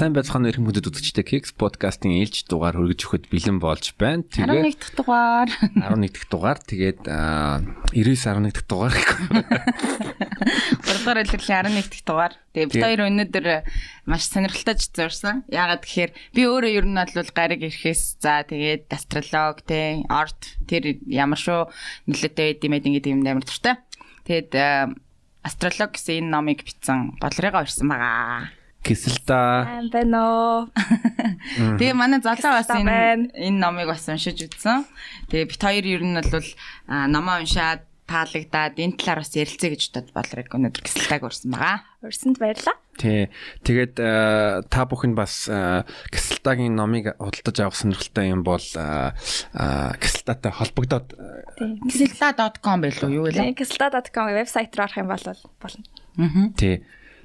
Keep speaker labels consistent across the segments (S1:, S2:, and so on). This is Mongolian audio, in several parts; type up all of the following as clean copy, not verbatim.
S1: Сайн байцгаана уу, эрхэм хүндэт үзэгчдээ. Kicks podcast-ын ээлж дугаар хүргэж өгөхөд бэлэн болж байна.
S2: Тэгээ 11 дахь дугаар.
S1: 11 дахь дугаар. Тэгээд 99 11 дахь дугаар.
S2: 3 дугаар улирлын 11 дахь дугаар. Тэгээ бид хоёр өнөөдөр маш сонирхолтой ч зорьсон. Яагаад гэхээр би өөрөө ер нь бол гариг ирэхээс за тэгээд астролог те орд тэр ямар шүү нөлөөтэй байд юм бэ гэдэг юм амар дуртай. Тэгээд астролог гэсэн энэ номыг бичсэн Болрыгаа урьсан байгаа.
S1: Кисэлта.
S3: Сайн байна уу?
S2: Тэгээ манай Золоо бас энэ номыг бас уншиж үзсэн. Тэгээ бит хоёр ер нь бол номоо уншаад таалагдаад энэ талаар бас ярилцъя гэж бодод Болрыг өнөөдөр Кисэлтаг урьсан байгаа.
S3: Урьсанд баярлалаа.
S1: Тий. Тэгээд та бүхэн бас Кисэлтагийн номыг худалдаж авах сонирхолтой юм бол Кисэлтатай холбогдоод
S2: Kiselta.com байлуу юу вэ?
S3: Kiselta.com вебсайт руу орох юм бол болно.
S1: Тий.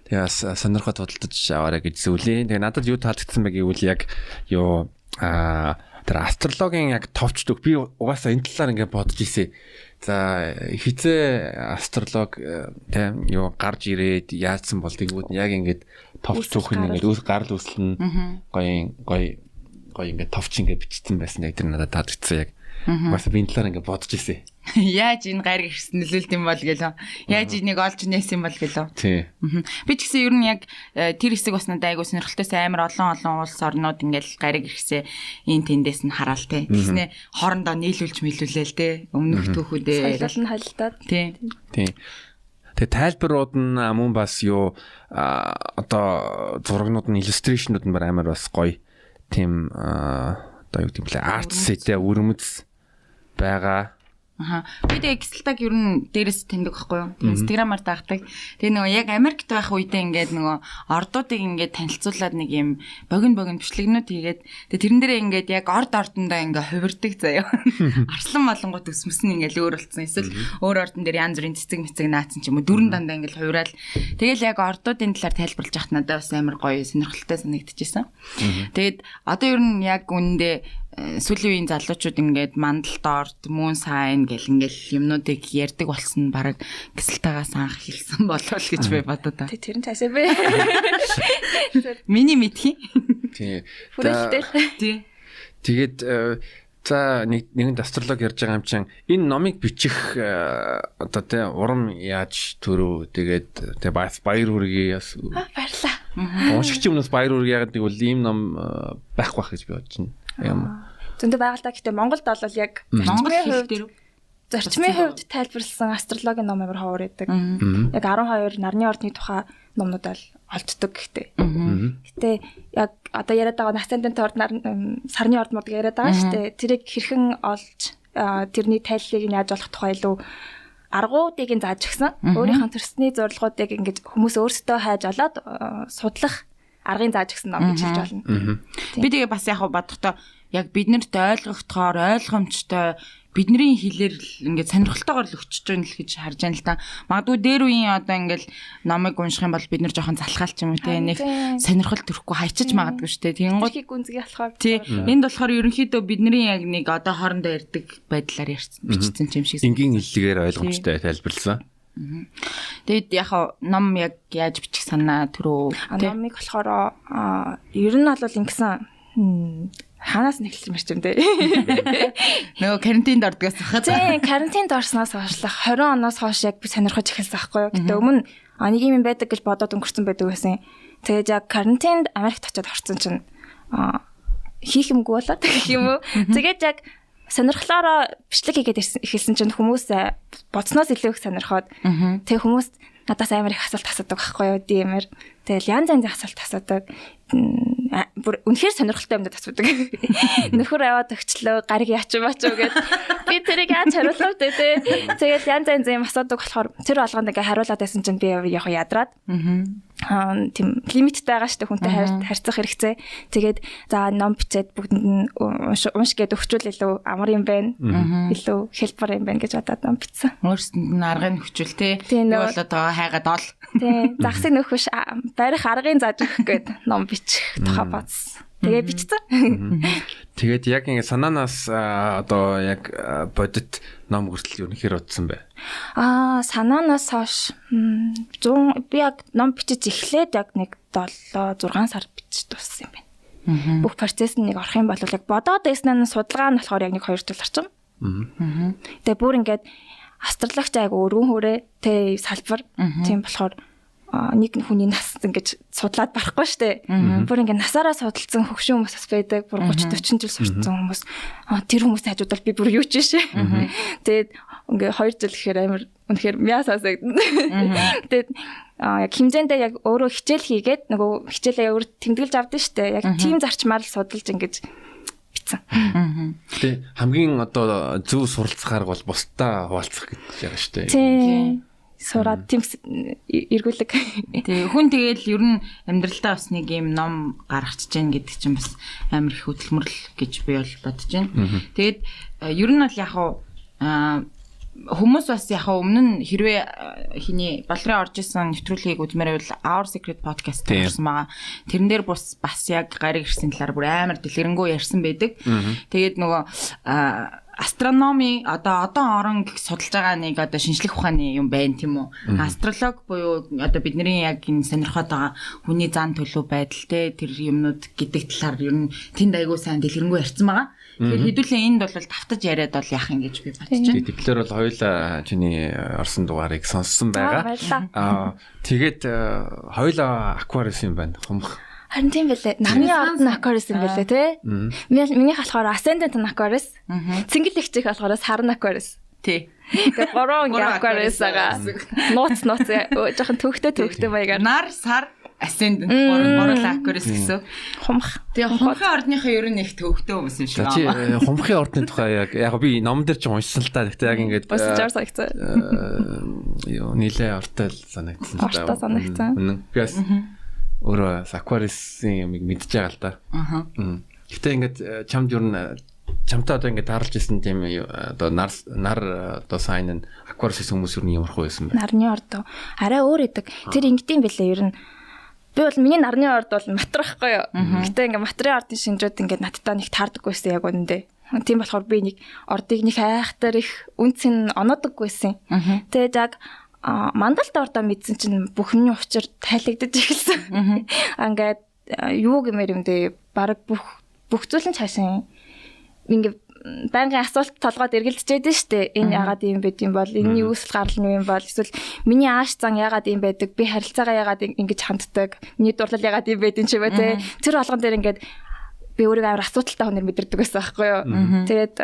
S1: Тэгээ бас сонирхоод худалдаж аваарай гэж зүйлээ. Тэгээ надад юу таалагдсан бэ гэвэл яг юу тэр астрологийн яг товч төх би угаасаа энэ талаар ингээд бодож ирсэн. За хизээ астролог тийм юу гарч ирээд яатсан бол тэгвэл яг ингээд товч түүх нь ингээд үс гарал үүсэл нь гоё гоё гоё ингээд товч ингээд бичсэн байсан яг тэр надад таалагдсан яг. Угаасаа би энэ талаар ингээд бодож ирсэн.
S2: Яаж энэ гариг ирсэн нөлөөлт юм бол гэлөө. Яаж энийг олж нээсэн юм бол гэлөө.
S1: Тий.
S2: Би ч гэсэн ер нь яг тэр хэсэг бас надад айгуу сонирхолтойс амар олон олон улс орнууд ингээл гариг ирхсээ энэ тэндээс нь хараал те. Тэгснэ хоорондоо нийлүүлж мэлүүлээл те. Өмнөх түүхүүдээ
S3: соёлол нь холилдоод.
S2: Тий.
S1: Тий. Тэгээ тайлбарууд нь мөн бас юу одоо зурагнууд нь иллюстрейшнууд нь амар бас гоё тийм одоо юу гэм блэ арт сэтэ өрмөц байгаа.
S2: Аха. Би тэгээ Кисэлтаг ер нь дээрээс таньдаг байхгүй юу? Инстаграмаар дагдаг. Тэгээ нөгөө яг Америкт байх үедээ ингээд нөгөө ордуудыг ингээд танилцуулаад нэг юм богино богино бичлэгнүүд хийгээд тэгээ тэрэн дээрээ ингээд яг орд ордондоо ингээд хувирдаг заяа. Арслан малангууд өсмөс нь ингээд өөр болцсон. Эсвэл өөр ордон дээр янз бүрийн цэцэг мэцэг наацсан ч юм уу дөрөн дандаа ингээд хувираал. Тэгэл яг ордуудын талаар тайлбарлаж яхад надад бас амар гоё сонирхолтой санагдчихсэн. Тэгээд одоо ер нь яг үнэндээ сүүлийн үеийн залуучууд ингээд мандал дорд, moon sign гэл ингээл юмнуудыг ярьдаг болсон нь бараг Кисэлтагаас анх хэлсэн болов л гэж би бодод.
S3: Тэ тэр нь цаашаа бэ.
S2: Миний мэдхий.
S1: Тий.
S3: Хүрээлтэй.
S2: Тий.
S1: Тэгээд за нэгэнт астролог ярьж байгаа юм чинь энэ номыг бичих одоо тий урам яаж төрөв, тэгээд тий бас баяр хүргэе бас.
S3: Баярлалаа.
S1: Уншигч өмнөөс баяр хүргэе яагаад гэвэл ийм ном байхгүй байх гэж би бодож байна. Юм.
S3: Зөндөө байгаа л да. Гэтэ Монголд бол яг
S2: Монгол хэл дээр
S3: зарчмын хувьд тайлбарласан астрологийн ном амар ховор байдаг. Яг 12 нарны ордны тухай номнууд ал олддог гэхдээ. Гэтэ яг одоо яриад байгаа асцендент орд сарны орд мод яриад байгаа шүү дээ. Тэрийг хэрхэн олж тэрний тайллыг нь яаж олох тухай илүү аргуудыг нь зааж өгсөн. Өөрийнх нь төрсний зорилгоодыг ингэж хүмүүс өөрсдөө хайж олоод судлах аргын зааж өгсөн ном гэж хэлж болно.
S2: Би тэгээ бас яг бодохдоо яг биднэрт ойлгогдохоор ойлгомжтой бидний хэлээр ингээд сонирхолтойгоор л өчөж байгаа л гэж харж байна л та. Магадгүй дээр үеийн одоо ингээд номыг унших юм бол бид нэр жоохон залхаал ч юм уу те нэг сонирхол төрөхгүй хайчиж магадгүй шүү дээ. Тэгэнгүүт
S3: гүнзгий болохоор
S2: тий энд болохоор ерөнхийдөө бидний яг нэг одоо хоорондоо ярьдаг байдлаар ярьсан бичсэн юм шиг.
S1: Энгийн хэллэгээр ойлгомжтой тайлбарласан.
S2: Тэгэд яг ном яг яаж бичих санаа төрөө
S3: номыг болохоор ер нь бол ингэсэн хаанаас нь эхэлсэн мэрч юм дээ.
S2: Нөгөө карантинд ордгоос хахад.
S3: Тийм, карантинд орсноос хойшлах 20 оноос хойш яг би сонирхож эхэлсэн байхгүй юу. Гэтэ өмнө нэг юм байдаг гэж бодоод өнгөрцөн байдаг байсан. Тэгээд яг карантинд Америкт очиод орсон чинь хийх юмгүй болоод гэх юм уу. Тэгээд яг сонирхлоороо бичлэг хийгээд эхэлсэн чинь хүмүүс бодсноос илүү их сонирхоод тэг хүмүүс надаас амар их асуулт асуудаг байхгүй юу DM-ээр. Тэгэл янз янзын асуулт асуудаг. Бүр үнэхээр сонирхолтой юмнууд асуудаг. Нөхөр аваад өгчлөө, гариг яач баач уу гэд. Би тэрийг яаж хариулах вэ те. Тэгэл янз янзын юм асуудаг болохоор тэр болгонд ингээ хариулаад байсан чинь би яг ядраад. Тийм лимиттэй байгаа шүү дээ хүнтэй харьцах хэрэгцээ. Тэгээд за ном бичээд бүгдэнд нь унш гээд өгчүүл илүү амар юм байна. Илүү хэлбэр юм байна гэж бодоод ном бичсэн.
S2: Өөрсөнд нь аргыг нөхчүүл те. Юу бол одоо хайгаад ол.
S3: Тийм. Загсыг нөхөш барих аргыг зааж өгөх гээд ном бичих тухай бодсон. Тэгээ бичсэн.
S1: Тэгээд яг ингэ санаанаас одоо яг бодит ном хүртэл юу нэхэр удсан бэ?
S3: Санаанаас хойш 100 би яг ном бичиж эхлээд яг нэг 7 6 сар бичиж дууссан юм байна. Бүх процесс нь нэг орох юм бол яг бодоод байснаа нь судалгаа нь болохоор яг нэг 2 жил орчим. Тэгээ бүр ингээд астрологч яг өргөн хүрээ тэ салбар тийм болохоор нэг хүний нас ингэж судлаад барахгүй штэ. Бүр ингээд насаараа судалсан хөгшин хүмүүс бас байдаг. Бүр 30 40 жил сурцсан хүмүүс. Тэр хүмүүсийн хажууд бол би бүр юу ч биш. Тэгээд ингээ 2 жил гэхээр амар үнэхээр мяасаас. Тэгээд яг хэмжээндээ яг өөрөө хичээл хийгээд нөгөө хичээлээ өөр тэмдэглэж авдаг штэ. Яг тийм зарчмаар л судалж ингэж бичсэн.
S1: Гэтэ хамгийн одоо зөв суралцах арга бол бусдаа хуваалцах гэж байгаа штэ.
S3: Тийм. Сураад тийм эргүүлэг.
S2: Тий, хүн тэгэл ер нь амьдралдаа бас нэг юм ном гаргачих जैन гэдэг чинь бас амар их хөдөлмөрлөл гэж би бол бодож байна. Тэгээд ер нь бол яг хүмүүс бас яг өмнө нь хэрвээ хиний Болрын орж исэн нэвтрүүлгийг үзмээр байвал Our Secret Podcast орсон байгаа. Тэрэн дээр бас яг гариг ирсэн талаар бүр амар дэлгэрэнгүй ярьсан байдаг. Тэгээд нөгөө астрономи одоо орон судалж байгаа нэг одоо шинжлэх ухааны юм байна тийм үү? Астролог буюу одоо бидний яг энэ сонирхоод байгаа хүний зан төлөв байдал те тэр юмнууд гэдэг талаар ер нь тэнд айгуу сайн дэлгэрэнгүй ярьсан байгаа. Тэгэхээр хэдүүлээ энд бол давтаж яриад бол яах юм гэж би бодож байна.
S1: Тэгэхээр бол хоёулаа чиний орсон дугаарыг сонссон байгаа. Тэгээд хоёулаа Aquarius юм байна. Хумх.
S3: Харин тийм байлээ. Нарны орд нь Aquarius юм байлээ тий. Минийх болохоор Ascendant нь Aquarius. Цэнгэл ихчих болохоор сар нь Aquarius.
S2: Тий.
S3: Тэгээ гурван ингээ Aquarius байгаа. Нууц жоохон төвхтөө маягаар.
S2: Нар сар Ascendant гурван Aquarius гэсэн.
S3: Хумх.
S2: Тэгээ хумхын ордныхоо ер нь их төвхтөө хүмүүс юм шиг
S1: байна. Чи хумхын ордны тухай яг би ном дээр ч уншсан л та. Гэхдээ яг ингээд
S3: босчоор санагцсан.
S1: Юу нилээ ортой л санагдсан
S3: л да. Ортой санагдсан.
S1: Үнэн. Би бас өөрөө Aquarius-ийн юмыг мэдж байгаа л да. Гэтэ ингээд чамд ер нь чамтай одоо ингээд тааралж исэн тийм одоо нар одоо сайн нь Aquarius хүмүүс ер нь ямархуу байсан бэ?
S3: Нарны орд арай өөр идэг. Тэр ингэдэм билээ ер нь. Би бол миний нарны орд бол матар байхгүй юу. Гэтэ ингээд матрын ордын шинжүүд ингээд надтай нэг таардаггүй байсан яг үнэндээ. Тийм болохоор би нэг ордыг нэг айхтар их үнц нь оноодоггүй байсан. Тэгээд яг мандалт ордоо мэдсэн чинь бүхний учир тайлагдаж эхэлсэн. Ингээд юу гэмээр юм бэ? Бараг бүх зүйл нь цаашаа ингээд байнгын асуулт толгойд эргэлдэж байдаг шүү дээ. Энэ яагаад ийм байд юм бол, энэний үүсэл гарал нь юу юм бол, эсвэл миний ааш зан яагаад ийм байдаг, би харилцаагаа яагаад ингэж ханддаг, миний дурлал яагаад ийм байд юм чи бэ те. Тэр болгон дээр ингээд би өөрийгөө амар асуудалтай хүнээр мэдэрдэг байсан байхгүй юу. Тэгээд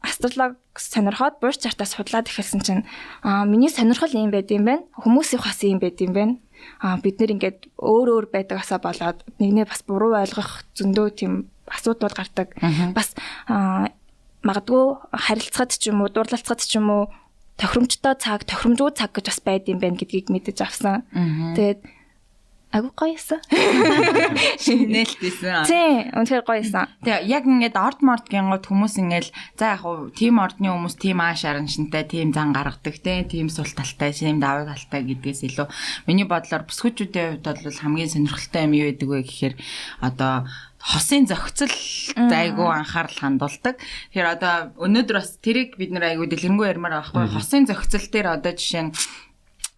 S3: астролог сонирхоод буурч чартаа судлаад эхэлсэн чинь миний сонирхол ийм байд юм байна. Хүмүүсийн бас ийм байд юм байна. Бид нэр ингээд өөр өөр байдаг асаа болоод нэгнээ бас буруу ойлгох зөндөө тийм асуудал гардаг. Бас магадгүй харилцахад ч юм уу, дурлалцахад ч юм уу тохиромжтой цаг, тохиромжгүй цаг гэж бас байд юм байна гэдгийг мэдэж авсан. Тэгээд айгуу гоёсэн.
S2: Нээлттэйсэн.
S3: Тийм, үнэхээр гоёсэн.
S2: Тэгээ яг ингээд орд морд гингууд хүмүүс ингээл за яг хуу тийм ордны хүмүүс тийм ааш араншинтай, тийм зан гаргадаг, тийм сул талтай, тийм давуу талтай гэдгээс илүү миний бодлоор бүсгүүчүүдийн хувьд бол хамгийн сонирхолтой юм юу гэдэг вэ гэхээр одоо хосын зохицол айгуу анхаарал хандуулдаг. Тэгэхээр одоо өнөөдөр бас тэрийг бид нэр айгуу дэлгэрэнгүй ярмаар байхгүй. Хосын зохицол дээр одоо жишээ нь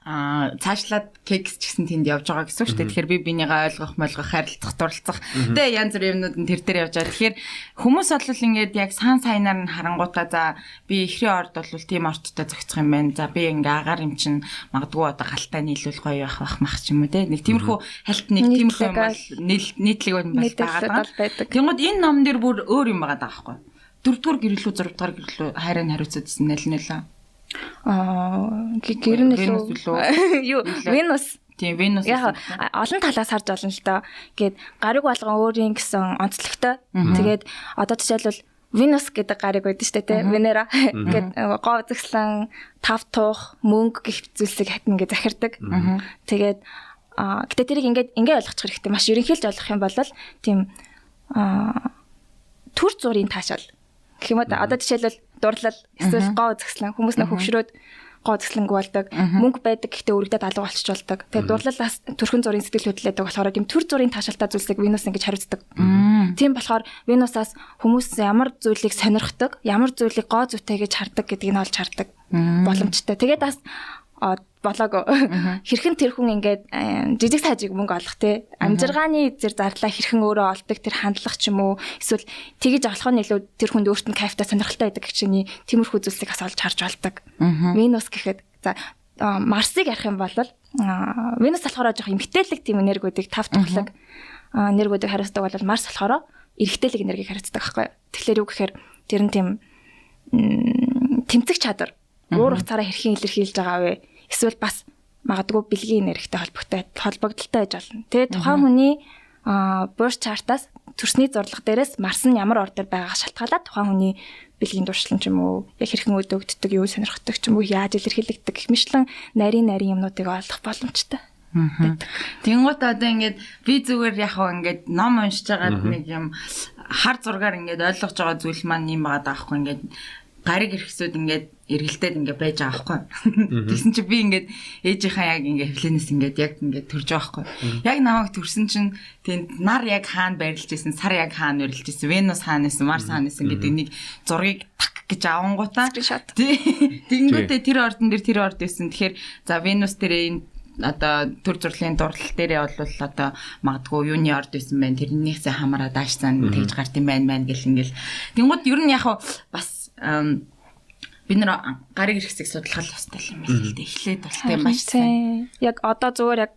S2: цаашлаад кекс ч гэсэн тэнд явж байгаа гэсэн үг шүү дээ. Тэгэхээр би бинийгаа ойлгох, молгох, харилцах, дурлцах тэ янз бүрийн юмнууд нь тэр дээр явж байгаа. Тэгэхээр хүмүүс бол ингээд яг сан сайнаар нь харангуутаа за би эхрийн орд бол тийм орттой зохицох юм байна. За би ингээ агаар юм чинь магадгүй одоо галтай нийлүүл гоё байх бах мах ч юм уу те. Нэг тиймэрхүү хальт нэг тиймэрхүү юм бол нийтлэг юм бол байгаа. Тэнгууд энэ ном дээр бүр өөр юм байгаа даахгүй. Дөрөвдүгээр гэрлүү, зурвдугаар гэрлүү хайрыг хариуцсан нэл нэлээ.
S3: Гэр нь лөө юу Венус.
S2: Тийм, Венус.
S3: Яг олон талаас харж олон л доо. Гээд гариг болгон өөрийн гэсэн онцлогтой. Тэгээд одоо жишээлбэл Венус гэдэг гариг байдаг шүү дээ, тэ Венера гээд гоо үзэсгэлэн, тав тух, мөнгө гэх зүйлсийг хат ингээ захирдаг. Тэгээд гэтээ тэрийг ингээд ингээ ойлгочих хэрэгтэй. Маш ерөнхийлж ойлгох юм бол тийм төр зургийн таашаал гэх юм уу. Одоо жишээлбэл дурлал эсвэл гоо үзэсгэлэн хүмүүс нөх хөвшрөөд гоо зэслэнгүй болдог. Мөнгө байдаг гэхдээ өргөдөө алга болчих болдог. Тэгээд дурлалаас төрхөн зургийн сэтгэл хөдлөлдөг болохоор тийм төр зургийн таашаалтай зүйлсийг Венус ингэж хариуцдаг. Тийм болохоор Венусаас хүмүүс ямар зүйлийг сонирхдог, ямар зүйлийг гоо зүйтэй гэж хардаг гэдгийг нь олж хардаг боломжтой. Тэгээд бас болоогүй. Хэрхэн тэр хүн ингээд жижиг сажиг мөнгө олох те амжиргааны зэр зарлаа хэрхэн өөрөө олдог тэр хандлага ч юм уу эсвэл тэгэж олох нь илүү тэр хүнд өөрт нь кайфтай сонирхолтой байдаг гэх чиний тиймэрхүү зүйлсийг бас олж харж болдог. Венус гэхэд за Марсыг ярих юм бол Венус болохоор жоох эмгтээлэг тийм энергиудыг тав тухлаг энергиудыг хариуцдаг бол Марс болохоор эрэгтэйлэг энергийг хариуцдаг байхгүй юу. Тэгэхээр юу гэхээр тэр нь тийм тэмцэх чадвар уур уцаараа хэрхэн илэрхийлж байгаа вэ? Эсвэл бас магадгүй бэлгийн энергитэй холбогдолтой байж болно. Тэгээ тухайн хүний birth chart-аас төрсний зурлага дээрээс Марс нь ямар ор дээр байгааг шалтгаалаад тухайн хүний бэлгийн дуршлан ч юм уу, яг хэрхэн өдөөгддөг, юу сонирхдаг ч юм уу, яаж илэрхийлэгддэг гэх мэтлэн нарийн нарийн юмнуудыг олох боломжтой.
S2: Тэнгуут одоо ингээд би зүгээр яг хаа ингээд ном уншиж байгаад нэг юм хар зургаар ингээд ойлгож байгаа зүйл маань юм байгаа даахгүй ингээд гариг эргэсүүд ингээд эргэлдээд ингээд байж байгаа байхгүй. Тэгсэн чи би ингээд ээжийнхаа яг ингээд хвлэнээс ингээд яг ингээд төрж байгаа байхгүй. Яг намайг төрсөн чинь тэнд нар яг хаана байрлаж исэн, сар яг хаана байрлаж исэн, Венус хаана исэн, Марс хаана исэн гэдэг нэг зургийг так гэж авангуудаа. Тэнгүүтээ тэр ордон дээр тэр орд исэн. Тэгэхээр за Венус дээр энэ одоо төр зурлын дурлал дээрээ бол одоо магадгүй юуны орд исэн байна. Тэрнийхээ хамаараа дааш цаана тэгж гарт юм байна мэн гэл ингээл. Тэнгууд ер нь яг бас бид нэр гариг хэрэгсийг судлах ёстой юм байна л дээ. Эхлээд бол тийм маш
S3: сайн. Яг одоо зүгээр яг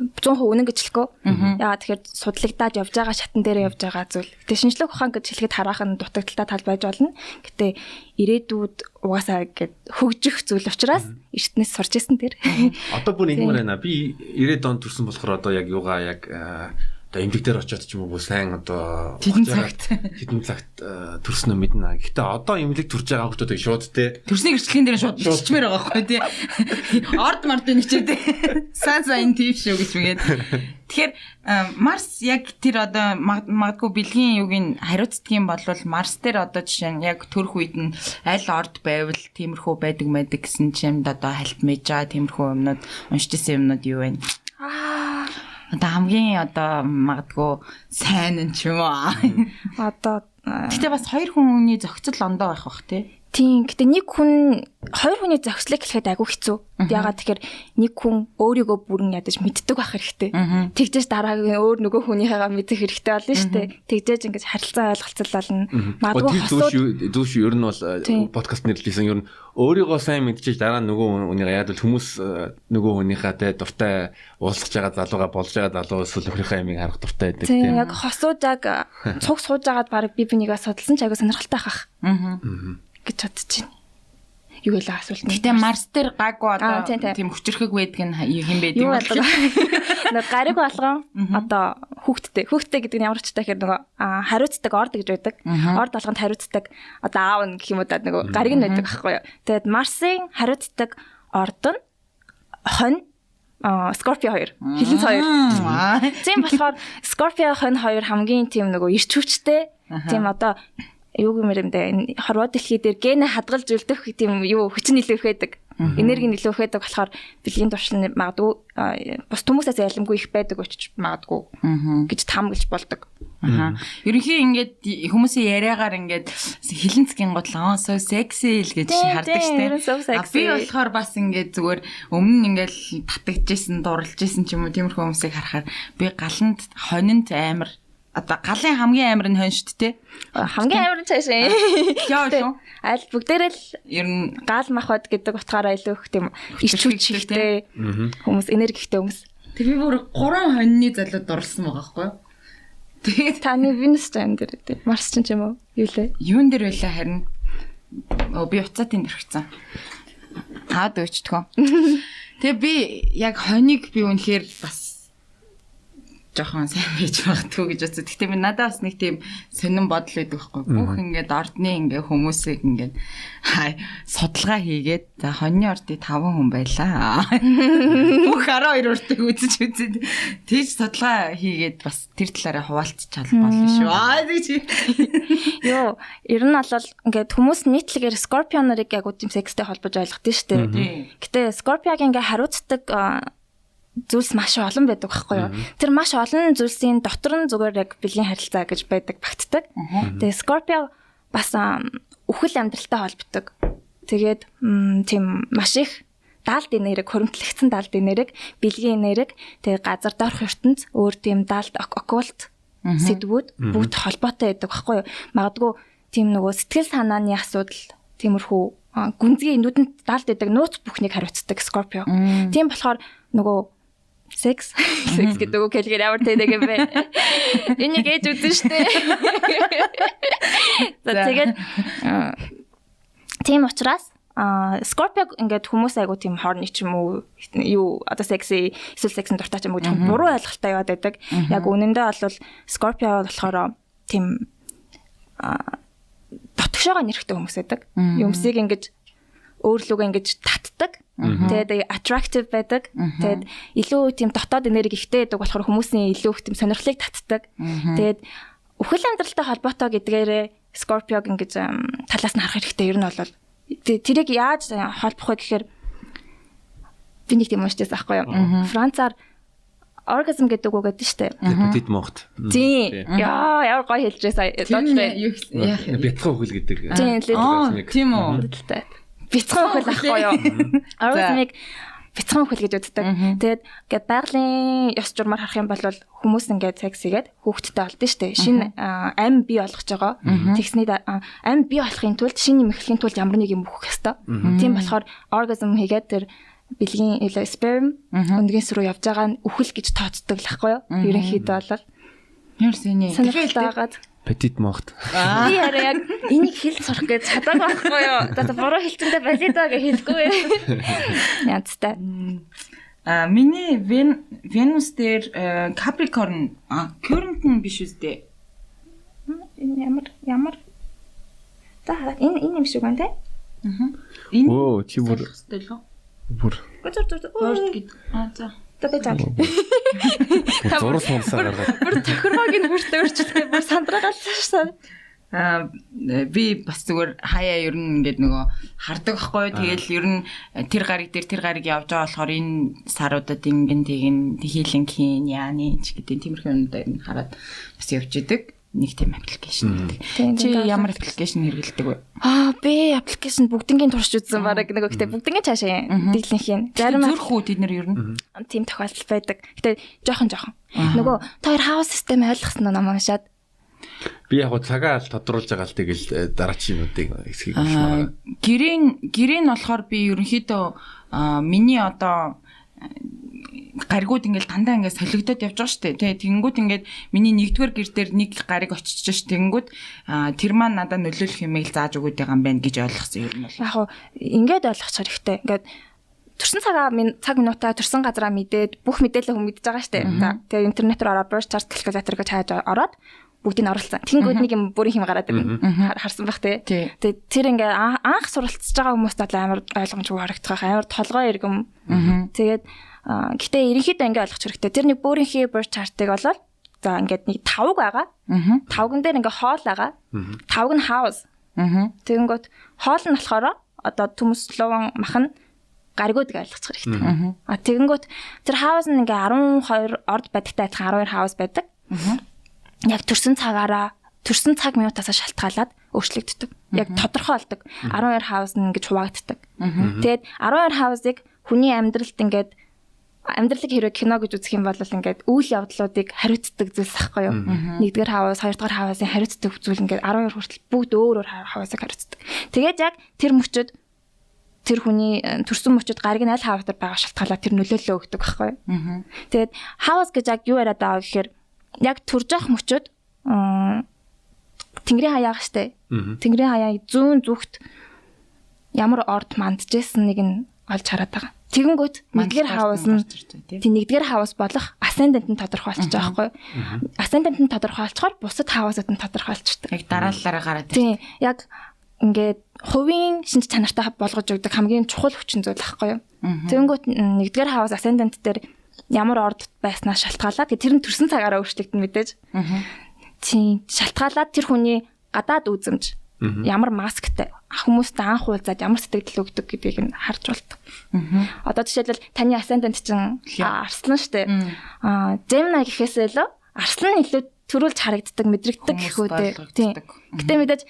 S3: 100% үнэн гэж хэлэхгүй. Яагаад тэгэхээр судлагдаад явж байгаа шатан дээр явж байгаа зүйл. Гэтэ шинжлэх ухаан гэж хэлэхэд хараахан дутагдaltaй тал байж болно. Гэтэ ирээдүйд угаасаа ингээд хөгжих зүйл учраас эртнээс сурч ирсэн тэр.
S1: Одоо бүр ингэмээр байна. Би 90 онд төрсэн болохоор одоо яг юугаа яг одоо эмдэг дээр очиод ч юм уу сайн одоо хэдэн цагт төрснөө мэднэ. Гэхдээ одоо эмнэлэг төрж байгаа хүмүүсийг шууд те
S2: төрсний гэрчлэгийн дээр шууд бичмээр байгаа байхгүй тий. Орд мордын хичээ те. Сайн сайн тийм шүү гэж мэгээд. Тэгэхээр Марс яг тэр одоо магадгүй бэлгийн юуг нь хариуцдаг юм бол Марс дээр одоо жишээ нь яг төрөх үед нь аль орд байвал тиймэрхүү байдаг байдаг гэсэн чимд одоо хальт мэж байгаа тиймэрхүү юмнууд уншиж исэн юмнууд юу вэ? Одоо хамгийн одоо магадгүй сайн нь ч юм уу.
S3: Одоо
S2: гэтээ бас хоёр хүний зохицол ондоо байх бах тий.
S3: Тийм. Гэтэ нэг хүн хоёр хүний зохицлыг хэлэхэд айгүй хэцүү. Яагаад тэгэхээр нэг хүн өөрийгөө бүрэн ядаж мэддэг байх хэрэгтэй. Тэгжээж дараагийн өөр нөгөө хүнийхээгээ мэдэх хэрэгтэй болно шүү дээ. Тэгжээж ингэж харилцаа ойлголцол болно.
S1: Магадгүй хосууд зүүш ер нь бол подкаст нэрлэсэн ер нь өөрийгөө сайн мэдчихэж дараа нь нөгөө хүнийгээ яад бол хүмүүс нөгөө хүнийхээ те дуртай уулзах байгаа залууга болж байгаа залуу эсвэл нөхрийнхээ ямиг харах дуртай байдаг
S3: тийм. Яг хосууд яг цуг сууж байгаад баг би бинийгээ судалсан ч айгүй сонирхолтой байх. Гэж бодож байна. Юу вэ асуулт нь.
S2: Гэтэ Марс дээр гайгүй одоо тийм хүчрхэг байдаг нь юм байд юм бол.
S3: Нэг гариг болгон одоо хүүхдтэй. Хүүхдтэй гэдэг нь ямар ч таахаар нөгөө хариуцдаг орд гэж байдаг. Орд болгонд хариуцдаг одоо аав нь гэх юм уу да нөгөө гариг нь байдаг байхгүй юу. Тэгээд Марсын хариуцдаг орд нь хонь Скорпио 2, хилэнц 2. Тийм болохоор Скорпио хонь 2 хамгийн тийм нөгөө ирч хүчтэй. Тийм одоо юу гэмээр юм бэ? Энэ хорвоо дэлхий дээр генэ хадгалж үлдэх тийм юу хүч нь илүү их байдаг. Энерги нь илүү их байдаг болохоор бэлгийн туршил нь магадгүй бус хүмүүсээс яламгүй их байдаг очиж магадгүй гэж таамаглаж болдог.
S2: Аа. Ерөнхий ингээд хүмүүсийн яриагаар ингээд хилэнцгийн гол so sexy л гэж хардаг штэ. Би болохоор бас ингээд зүгээр өмнө нь ингээд татагдчихсэн, дурлж исэн ч юм уу тиймэрхүү хүмүүсийг харахаар би галанд хонинд амар одоо галын хамгийн амар нь хон шүү дээ.
S3: Хамгийн амар нь цаашаа.
S2: Яа юу?
S3: Аль бүгдээрээ л
S2: ер нь
S3: гал махбод гэдэг утгаараа илүү их тийм ирч хүч ихтэй хүмүүс, энерги ихтэй хүмүүс.
S2: Тэг би бүр 3 хоньны залууд дурлсан байгаа байхгүй юу?
S3: Тэгээд таны Венус ч энэ дээр тий. Марс ч юм уу? Юу лээ?
S2: Юун дээр байлаа харин. Өө би уцаатын дөрхцэн. Хаад өчтгөө. Тэгээ би яг хоныг би үнэхээр бас Жоохон сайн байж магадгүй гэж бодсон. Гэхдээ би надад бас нэг тийм сонин бодол байдаг байхгүй. Бүх ингээд ордны ингээд хүмүүсийг ингээд судалгаа хийгээд, за, хоньны ордын 5 хүн байлаа. Бүх 12 ордыг үзэж үзээд тийж судалгаа хийгээд бас тэр талаараа хуваалцчаал болно шүү. Аа, тэгж.
S3: Йоо, ер нь бол ингээд хүмүүс нийтлэгээр Scorpio нарыг яг үгүй секстэй холбож ойлгодог шүү дээ. Гэтэ Scorpio-г ингээд хариуцдаг зүйлс маш олон байдаг байхгүй юу? Тэр маш олон зүйлсийн дотор нь зүгээр яг бэлгийн харилцаа гэж байдаг, багтдаг. Тэгээ Scorpio бас үхэл амьдралтай холбогддог. Тэгээд тийм маш их даалд энерги, хуримтлагдсан даалд энерги, бэлгийн энерги, тэгээ газар доорх ертөнц, өөр тийм даалд оккулт сэдвүүд бүгд холбоотой байдаг байхгүй юу? Магадгүй тийм нөгөө сэтгэл санааны асуудал, тиймэрхүү гүнзгий нүдэнд даалд байдаг нууц бүхнийг хариуцдаг Scorpio. Тийм болохоор нөгөө секс секс гэдэг үг хэлгээр ямар тэнэг юм бэ? Энийг ээж үзэн штэ. За, тэгээд тийм учраас Scorpio ингээд хүмүүс айгу тийм horny ч юм уу, юу одоо секси эсвэл сексийн дуртай ч юм уу жоохон буруу ойлголттой яваад байдаг. Яг үнэндээ бол Scorpio болохоор тийм дотгошоогоо нэрхтэй хүмүүс байдаг. Юмсыг ингэж өөрлөгөө ингэж татдаг. Тэгээд attractive байдаг. Тэгээд илүү тийм дотоод энерги ихтэй байдаг болохоор хүмүүсийн илүү их тийм сонирхлыг татдаг. Тэгээд үхэл амьдралтай холбоотой гэдгээрээ Scorpio-г ингэж талаас нь харах хэрэгтэй ер нь бол. Тэрийг яаж холбох вэ гэхээр би нэг тийм уншижсэн аахгүй юу. Францаар оргазм гэдэг үг гэдэг шүү дээ.
S1: Petite mort.
S3: Тийм. Яа, ямар гоё хэлж байсан.
S2: Юу яах
S1: юм? Бяцхан үхэл гэдэг.
S3: Тийм.
S2: Тийм үү.
S3: Бяцхан үхэл ахгүй юу? Оргазмыг бяцхан үхэл гэж үздэг. Тэгээд ингээд байгалийн ёс журмаар харах юм бол хүмүүс ингээд секс хийгээд хүүхэдтэй болдсон шүү дээ. Шинэ ам бий болгож байгаа. Тэгсний ам бий болохын тулд, шинэ юм эхлэхийн тулд ямар нэг юм өгөх ёстой. Тийм болохоор оргазм хийгээд тэр бэлгийн илүү sperm өндгөөс рүү явж байгаа нь үхэл гэж тооцдог л ахгүй юу? Ерөнхийдөө бол
S2: Ямар сэний.
S3: Сонирхолтой байгаад.
S1: Petite mort.
S3: Би хараа яг энийг хэл сурах гэж чадаагүй байхгүй юу? За, буруу хэлцэндээ болидоо гэж хэлэхгүй. Янзтай.
S2: А, миний Венус дээр Capricorn, а, Current нь биш үстэй.
S3: Энэ ямар ямар За, энэ энэ юм шиг байна те?
S2: Аа. Энэ
S1: Өө, чи бүр бүр
S3: Гүзэр зүр.
S2: Bird гэд. А, за.
S3: За, би жаа.
S1: Бүр зураг сумсаа гаргаад.
S3: Бүр тохиргоог нь хүртэл өөрчлөлтөө бүр сандраагалсан шээ.
S2: А, би бас зүгээр хаяа ер нь ингээд нөгөө хардаг байхгүй юу. Тэгэл ер нь тэр гариг дээр тэр гариг явж байгаа болохоор энэ саруудад ингэн тэгин хийлэн хийн яаны ч гэдэг тиймэрхүү юмнуудаа ер нь хараад бас явж идэг. Нэг тийм application гэдэг. Чи ямар application хэрэглэдэг вэ?
S3: Аа, би application бүгднгийн турш үзсэн бараг нөгөө, гэтээ бүгднгийн цаашаа дийлэнх юм.
S2: Зарим зүрх үү тэд нар ер нь?
S3: Тийм тохиолдол байдаг. Гэтээ жоохон жоохон. Нөгөө та хоёр house system ойлгосон уу, ном уншаад?
S1: Би яг гоо цагаа л тодруулж байгаа л тэгэл дараагийн юмнуудыг хэсгийг уншмаар.
S2: Гэрийн гэрийн болохоор би ерөнхийдөө миний одоо гаригууд ингээл дандаа ингээд солигдоод явж байгаа шүү дээ. Тэгээ тэгэнгүүт ингээд миний нэгдүгээр гэр дээр нэг гариг очиж ш. Тэгэнгүүт тэр маань надад нөлөөлөх юмыг л зааж өгöd байгаа юм байна гэж ойлгосон юм бол.
S3: Яг хуу ингээд ойлгочих хэрэгтэй. Ингээд төрсэн цагаа минь цаг минутаа төрсэн газараа мэдээд бүх мэдээлэл хүн мэдж байгаа шүү дээ. За, тэгээ интернет рүү ороод birth chart calculator гэж хайж ороод бүгдийг нь оруулсан. Тэнгүүд нэг юм бүрийн хэм гараад ирнэ. Харсан бах тий. Тэгээ тэр ингээ анх суралцж байгаа хүмүүст бол амар ойлгомжгүй харагдах, амар толгой эргэм. Тэгээд гэтээ ерөнхийдөө ингээ ойлгох хэрэгтэй. Тэр нэг бүрийнхээ birth chart-ыг болол за ингээд нэг тавг байгаа. Тавган дээр ингээ хоол байгаа. Тавг нь house. Тэгэнгүүт хоол нь болохоор одоо төмөс, луван, мах нь гаригууд гэж ойлгочих хэрэгтэй. А, тэгэнгүүт тэр house нь ингээ 12 орд байдагтай адилхан 12 house байдаг. Яг төрсэн цагаараа, төрсэн цаг минутаасаа шалтгаалаад өөрчлөгддөг. Яг тодорхой болдог. 12 house нь ингэж хуваагддаг. Тэгээд 12 house-ыг хүний амьдралд ингээд амьдралыг хэрвээ кино гэж үзэх юм бол ингээд үйл явдлуудыг хариуцдаг зүйлс ахгүй юу? Нэгдүгээр house, хоёрдугаар house-ын хариуцдаг зүйл ингээд 12 хүртэл бүгд өөр өөр house-ыг хариуцдаг. Тэгээд яг тэр мөчөд тэр хүний төрсөн мөчөд гариг нь аль house дээр байгаа шалтгаалаад тэр нөлөөллөө өгдөг байхгүй юу? Тэгээд house гэж яг юу яриад байгаа гэхээр яг төрж явах мөчөд Тэнгэрийн хаяа штэ. Тэнгэрийн хаяа зүүн зүгт ямар орд манджсэн нэг нь олж хараад байгаа. Тэгэнгүүт нэгдүгээр house нь тийм нэгдүгээр house болох ascendant нь тодорхой болчих жоохоо байхгүй. Ascendant нь тодорхой болчихоор бусад house-ууд нь тодорхой болчихдог.
S2: Яг дараалалаараа гараад.
S3: Тийм яг ингээд хувийн шинж чанартай болгож өгдөг хамгийн чухал хүчин зүйл байхгүй юу. Тэгэнгүүт нэгдүгээр house ascendant дээр ямар орд байснаас шалтгаалаад тэр нь төрсэн цагаараа өөрчлөгдөн мэдээж. Тийм шалтгаалаад тэр хүний гадаад үзэмж ямар масктай хүмүүстэй анх уулзаад ямар сэтгэл өгдөг гэдгийг нь харж болдог. Одоо жишээлбэл таны ascendant чинь арслан шүү дээ. Gemini гэхээсээ илүү арслан илүү төрүүлж харагддаг, мэдрэгддэг гэх үү дээ. Тийм. Гэтэ мэдээж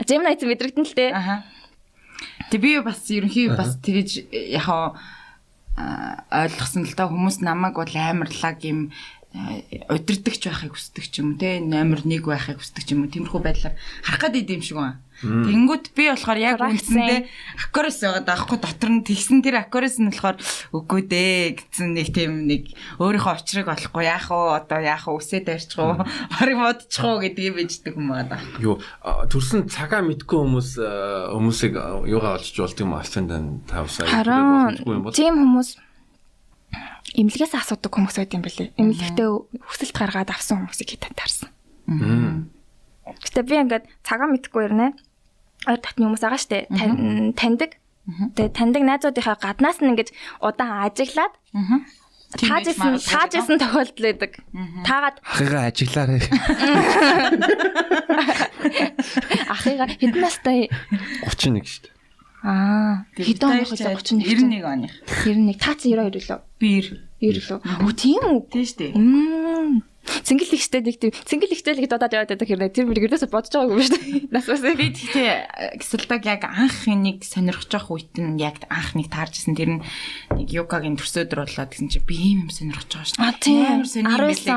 S3: Gemini ч мэдрэгдэн л дээ.
S2: Тэг би бас ерөнхий бас тэгэж яхаа ойлгосон л да, хүмүүс намайг бол амар лаг юм удирдахч байхыг хүсдэг ч юм уу те, номер 1 байхыг хүсдэг ч юм уу, тиймэрхүү байдлаар харах гээд идэм шиг байна. Тэнгүүт би болохоор яг үндсэндээ Aquarius байгаа даахгүй, дотор нь тэгсэн тэр Aquarius нь болохоор үгүй дээ гэсэн нэг тийм нэг өөрийнхөө учрыг олохгүй яах вэ одоо яах вэ үсээ дайрчих уу барыг бодчих уу гэдгийг бичдэг юм байгаа даа.
S1: Юу төрсэн цагаа мэдгүй хүмүүс хүмүүсийг юугаа олж болд юм ascendant house
S3: боломжгүй юм бол тийм хүмүүс эмнэлгээс асуудаг хүмүүс байд юм бэлээ. Эмнэлэгтээ хүсэлт гаргаад авсан хүмүүсийг хит таарсан. Гэтэ би ингээд цагаа мэдхгүй ирнэ. Ойр татны хүмүүс байгаа штэ. Таньдаг. Тэгээ таньдаг найзуудынхаа гаднаас нь ингээд удаан ажиглаад тааж исэн тохиолдол байдаг. Таагаад
S1: ахыгаа ажиглаарай.
S3: Ахыгаа хэдэн настай?
S1: 31 штэ.
S3: Аа, хэдэн оных вэ? 31.
S2: 91 оных.
S3: 91. Та чи 92 лөө?
S2: Би 90.
S3: 90 лөө. Өө тийм үү?
S2: Тийм штэ.
S3: Цэнгэл ихтэй нэг тийм цэнгэл ихтэй л гэж бодоод яваад байдаг хэрнээ. Тэр мөр ердөөсөө бодож байгаагүй юм шүү дээ. Нас бас
S2: би тэгтээ гисэлдэг яг анх энийг сонирхож явах үед нь яг анх нэг таарч исэн. Тэр нь нэг юкагийн төрсөдөр болоод гэсэн чи би ийм юм сонирхож байгаа шүү
S3: дээ. Тийм. 19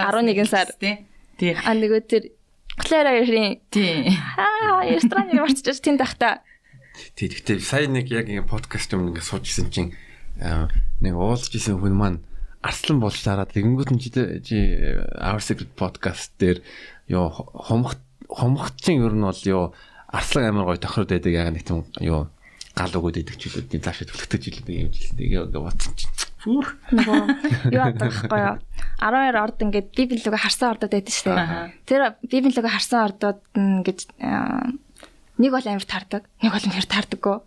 S3: оны 11 сар.
S2: Тий.
S3: А нөгөө тэр Клара ерийн.
S2: Тий.
S3: Аа, рестораныг марчиж тэнд байхдаа.
S1: Тий, тэгтээ сая нэг яг ингэ подкаст юм ингэ сууж исэн чинь нэг уулзж исэн хүн маань арслан болж таарад тэгэнгүүт нь чи Our Secret podcast дээр ёо хумхт чинь ер нь бол ёо арслан амар гоё тохироод байдаг яг нэг тийм ёо гал өгөөд идэх ч үлээ тийм цаашаа түлхдэг ч үлээ юм жилсэн. Тэгээ ингээ бодсон чинь бүр
S3: нөгөө юу адаг байхгүй юу 12 орд ингээд библи лүгэ харсан ордод байдаг шүү дээ. Тэр библи лүгэ харсан ордод нь ингээд нэг бол амар таардаг, нэг бол үнэхээр таардаггүй.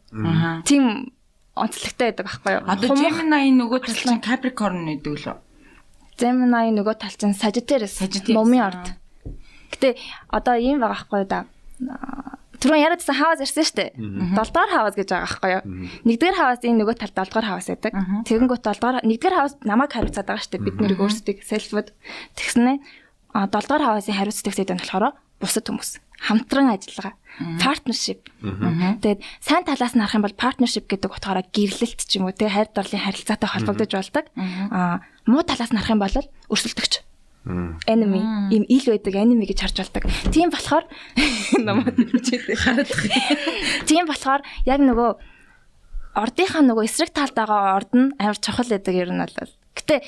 S3: Тийм онцлогтой байдаг байхгүй юу?
S2: Одоо Gemini нөгөө тал чинь Capricorn гэдэг лөө.
S3: Gemini нөгөө тал чинь Sagittarius, Мумын орд. Гэтэ одоо ийм байгаа байхгүй юу да. Түрүүн яриадсан house ярьсан шүү дээ. 7 дугаар house гэж байгаа байхгүй юу? 1-р house-ийн нөгөө талд 7 дугаар house байдаг. Тэгэнгүүт 7 дугаар 1-р house намайг хариуцаад байгаа шүү дээ. Бид нэрийг өөрсдийг self-д тэгснэ. 7 дугаар house-ийн хариуцдаг сэдв нь болохоор бусад хүмүүс. Хамтран ажиллагаа. Partnership. Тэгээд сайн талаас нь харах юм бол partnership гэдэг утгаараа гэрлэлт ч юм уу те хайр дурлалын харилцаатай холбогдож болдог. Аа муу талаас нь харах юм бол өрсөлдөгч. Enemy ийм ил байдаг enemy гэж харж болдог. Тийм болохоор намайг гэж хэлээ. Тийм болохоор яг нөгөө ордынхаа нөгөө эсрэг талд байгаа орд нь амар чухал байдаг ер нь бол. Гэтэ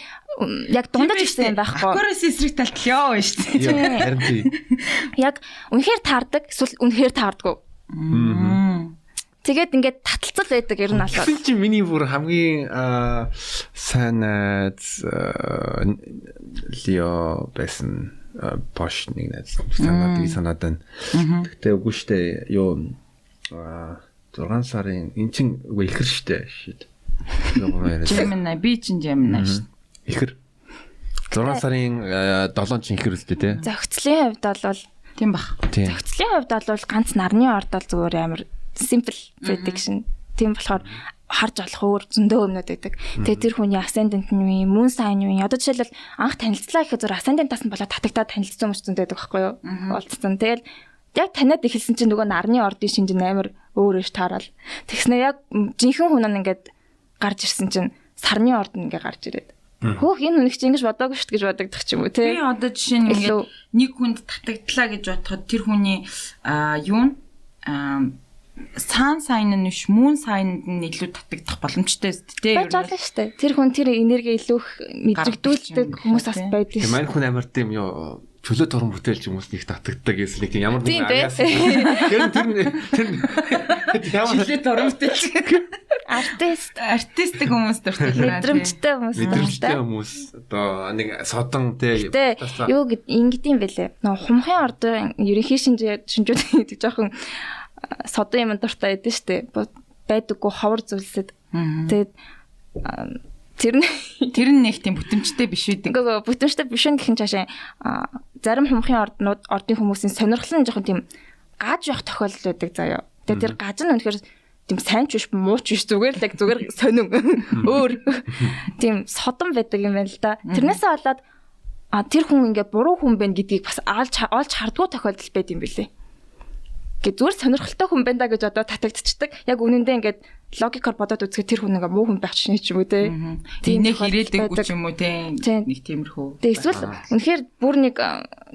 S3: яг дундаж ирсэн юм байхгүй.
S2: Aquarius эсрэг талд л ёо шүү дээ.
S1: Харин тий.
S3: Яг үнэхээр таардаг эсвэл үнэхээр таардаггүй. Тэгээд ингээд таталцал байдаг ер нь бол.
S1: Тэгсэн чинь миний бүр хамгийн сайн найз Лео байсан пош нэг найз санаад би санаад байна. Тэгтээ үгүй штэ юу 6 сарын эн чин үгүй ихэр штэ shit.
S2: Gemini би чин Gemini штэ.
S1: Ихэр 6 сарын 7 чин ихэр үстэй те.
S3: Зохицлын хувьд бол
S2: тийм бах.
S3: Зохицлын хувьд бол ганц нарны орд бол зүгээр амар simple prediction. Тийм болохоор харж болох өөр зөндөө өмнөд байдаг. Тэгээ тэр хүний ascendant нь юу юм, moon sign юу юм. Одоо жишээлбэл анх танилцлаа гэхэд зүгээр ascendant-аас нь болоод татагтаад танилцсан хүмүүс зөндөө байдаг байхгүй юу? Уулзсан. Тэгэл яг таниад эхэлсэн чинь нөгөө нарны ордын шинж нь амар өөр ш таарал. Тэгснэ яг жинхэнэ хүн нь ингээд гарч ирсэн чинь сарны орд нь ингээ гарч ирээд. Хөөх энэ хүнийг чи ингэж бодоогүй шүү дээ гэж бодогдох ч юм уу тий.
S2: Би одоо жишээ нь ингээд нэг хүнд татагдлаа гэж бодоход тэр хүний юу н sun sign нь биш moon sign нь илүү татагдах боломжтой өст тий.
S3: Байж болно шүү дээ. Тэр хүн тэр энерги илүү их мэдрэгдүүлдэг хүмүүс бас байдаг
S1: шүү. Мань хүн амар тийм юу чөлөө туран бүтээлч хүмүүс нэг татагддаг гэсэн нэг тийм ямар
S3: нэгэн агаас.
S1: Тэр тэр тэр
S2: ямар чөлөө туран бүтээлч.
S3: Артист.
S2: Артистик хүмүүс дуртай.
S3: Мэдрэмжтэй хүмүүс
S1: Мэдрэмжтэй хүмүүс одоо нэг содон те.
S3: Тэ юу гэд ингэдэм бэлээ. Нөө хумхын ордын ерөнхий шинжүүд гэдэг жоохон содон юм дуртай байдаг штэ. Байдаггүй ховор зүйлсэд. Тэгээд тэр
S2: нь нэг тийм бүтэмжтэй биш үү?
S3: Үгүй бүтэмжтэй биш гэх нь цаашаа зарим хумхын орднууд ордын хүмүүсийн сонирхол нь жоохон тийм гаж явах тохиолдол байдаг заяа. Тэгээд тэр гаж нь үнэхээр тийм сайн ч биш муу ч биш зүгээр л яг зүгээр сонин өөр тийм содон байдаг юм байна л да. Тэрнээсээ болоод тэр хүн ингээ буруу хүн байна гэдгийг бас олж хардгуу тохиолдол байд юм билээ. Гэ зүгээр сонирхолтой хүн байна да гэж одоо татагдчихдаг. Яг үнэндээ ингээд логикоор бодоод үзэхэд тэр хүн ингээ муу хүн байх чинь ч юм уу те.
S2: Тийм нэг ирээдэггүй ч юм уу те. Нэг тиймэрхүү.
S3: Тэгээ эсвэл үнэхээр бүр нэг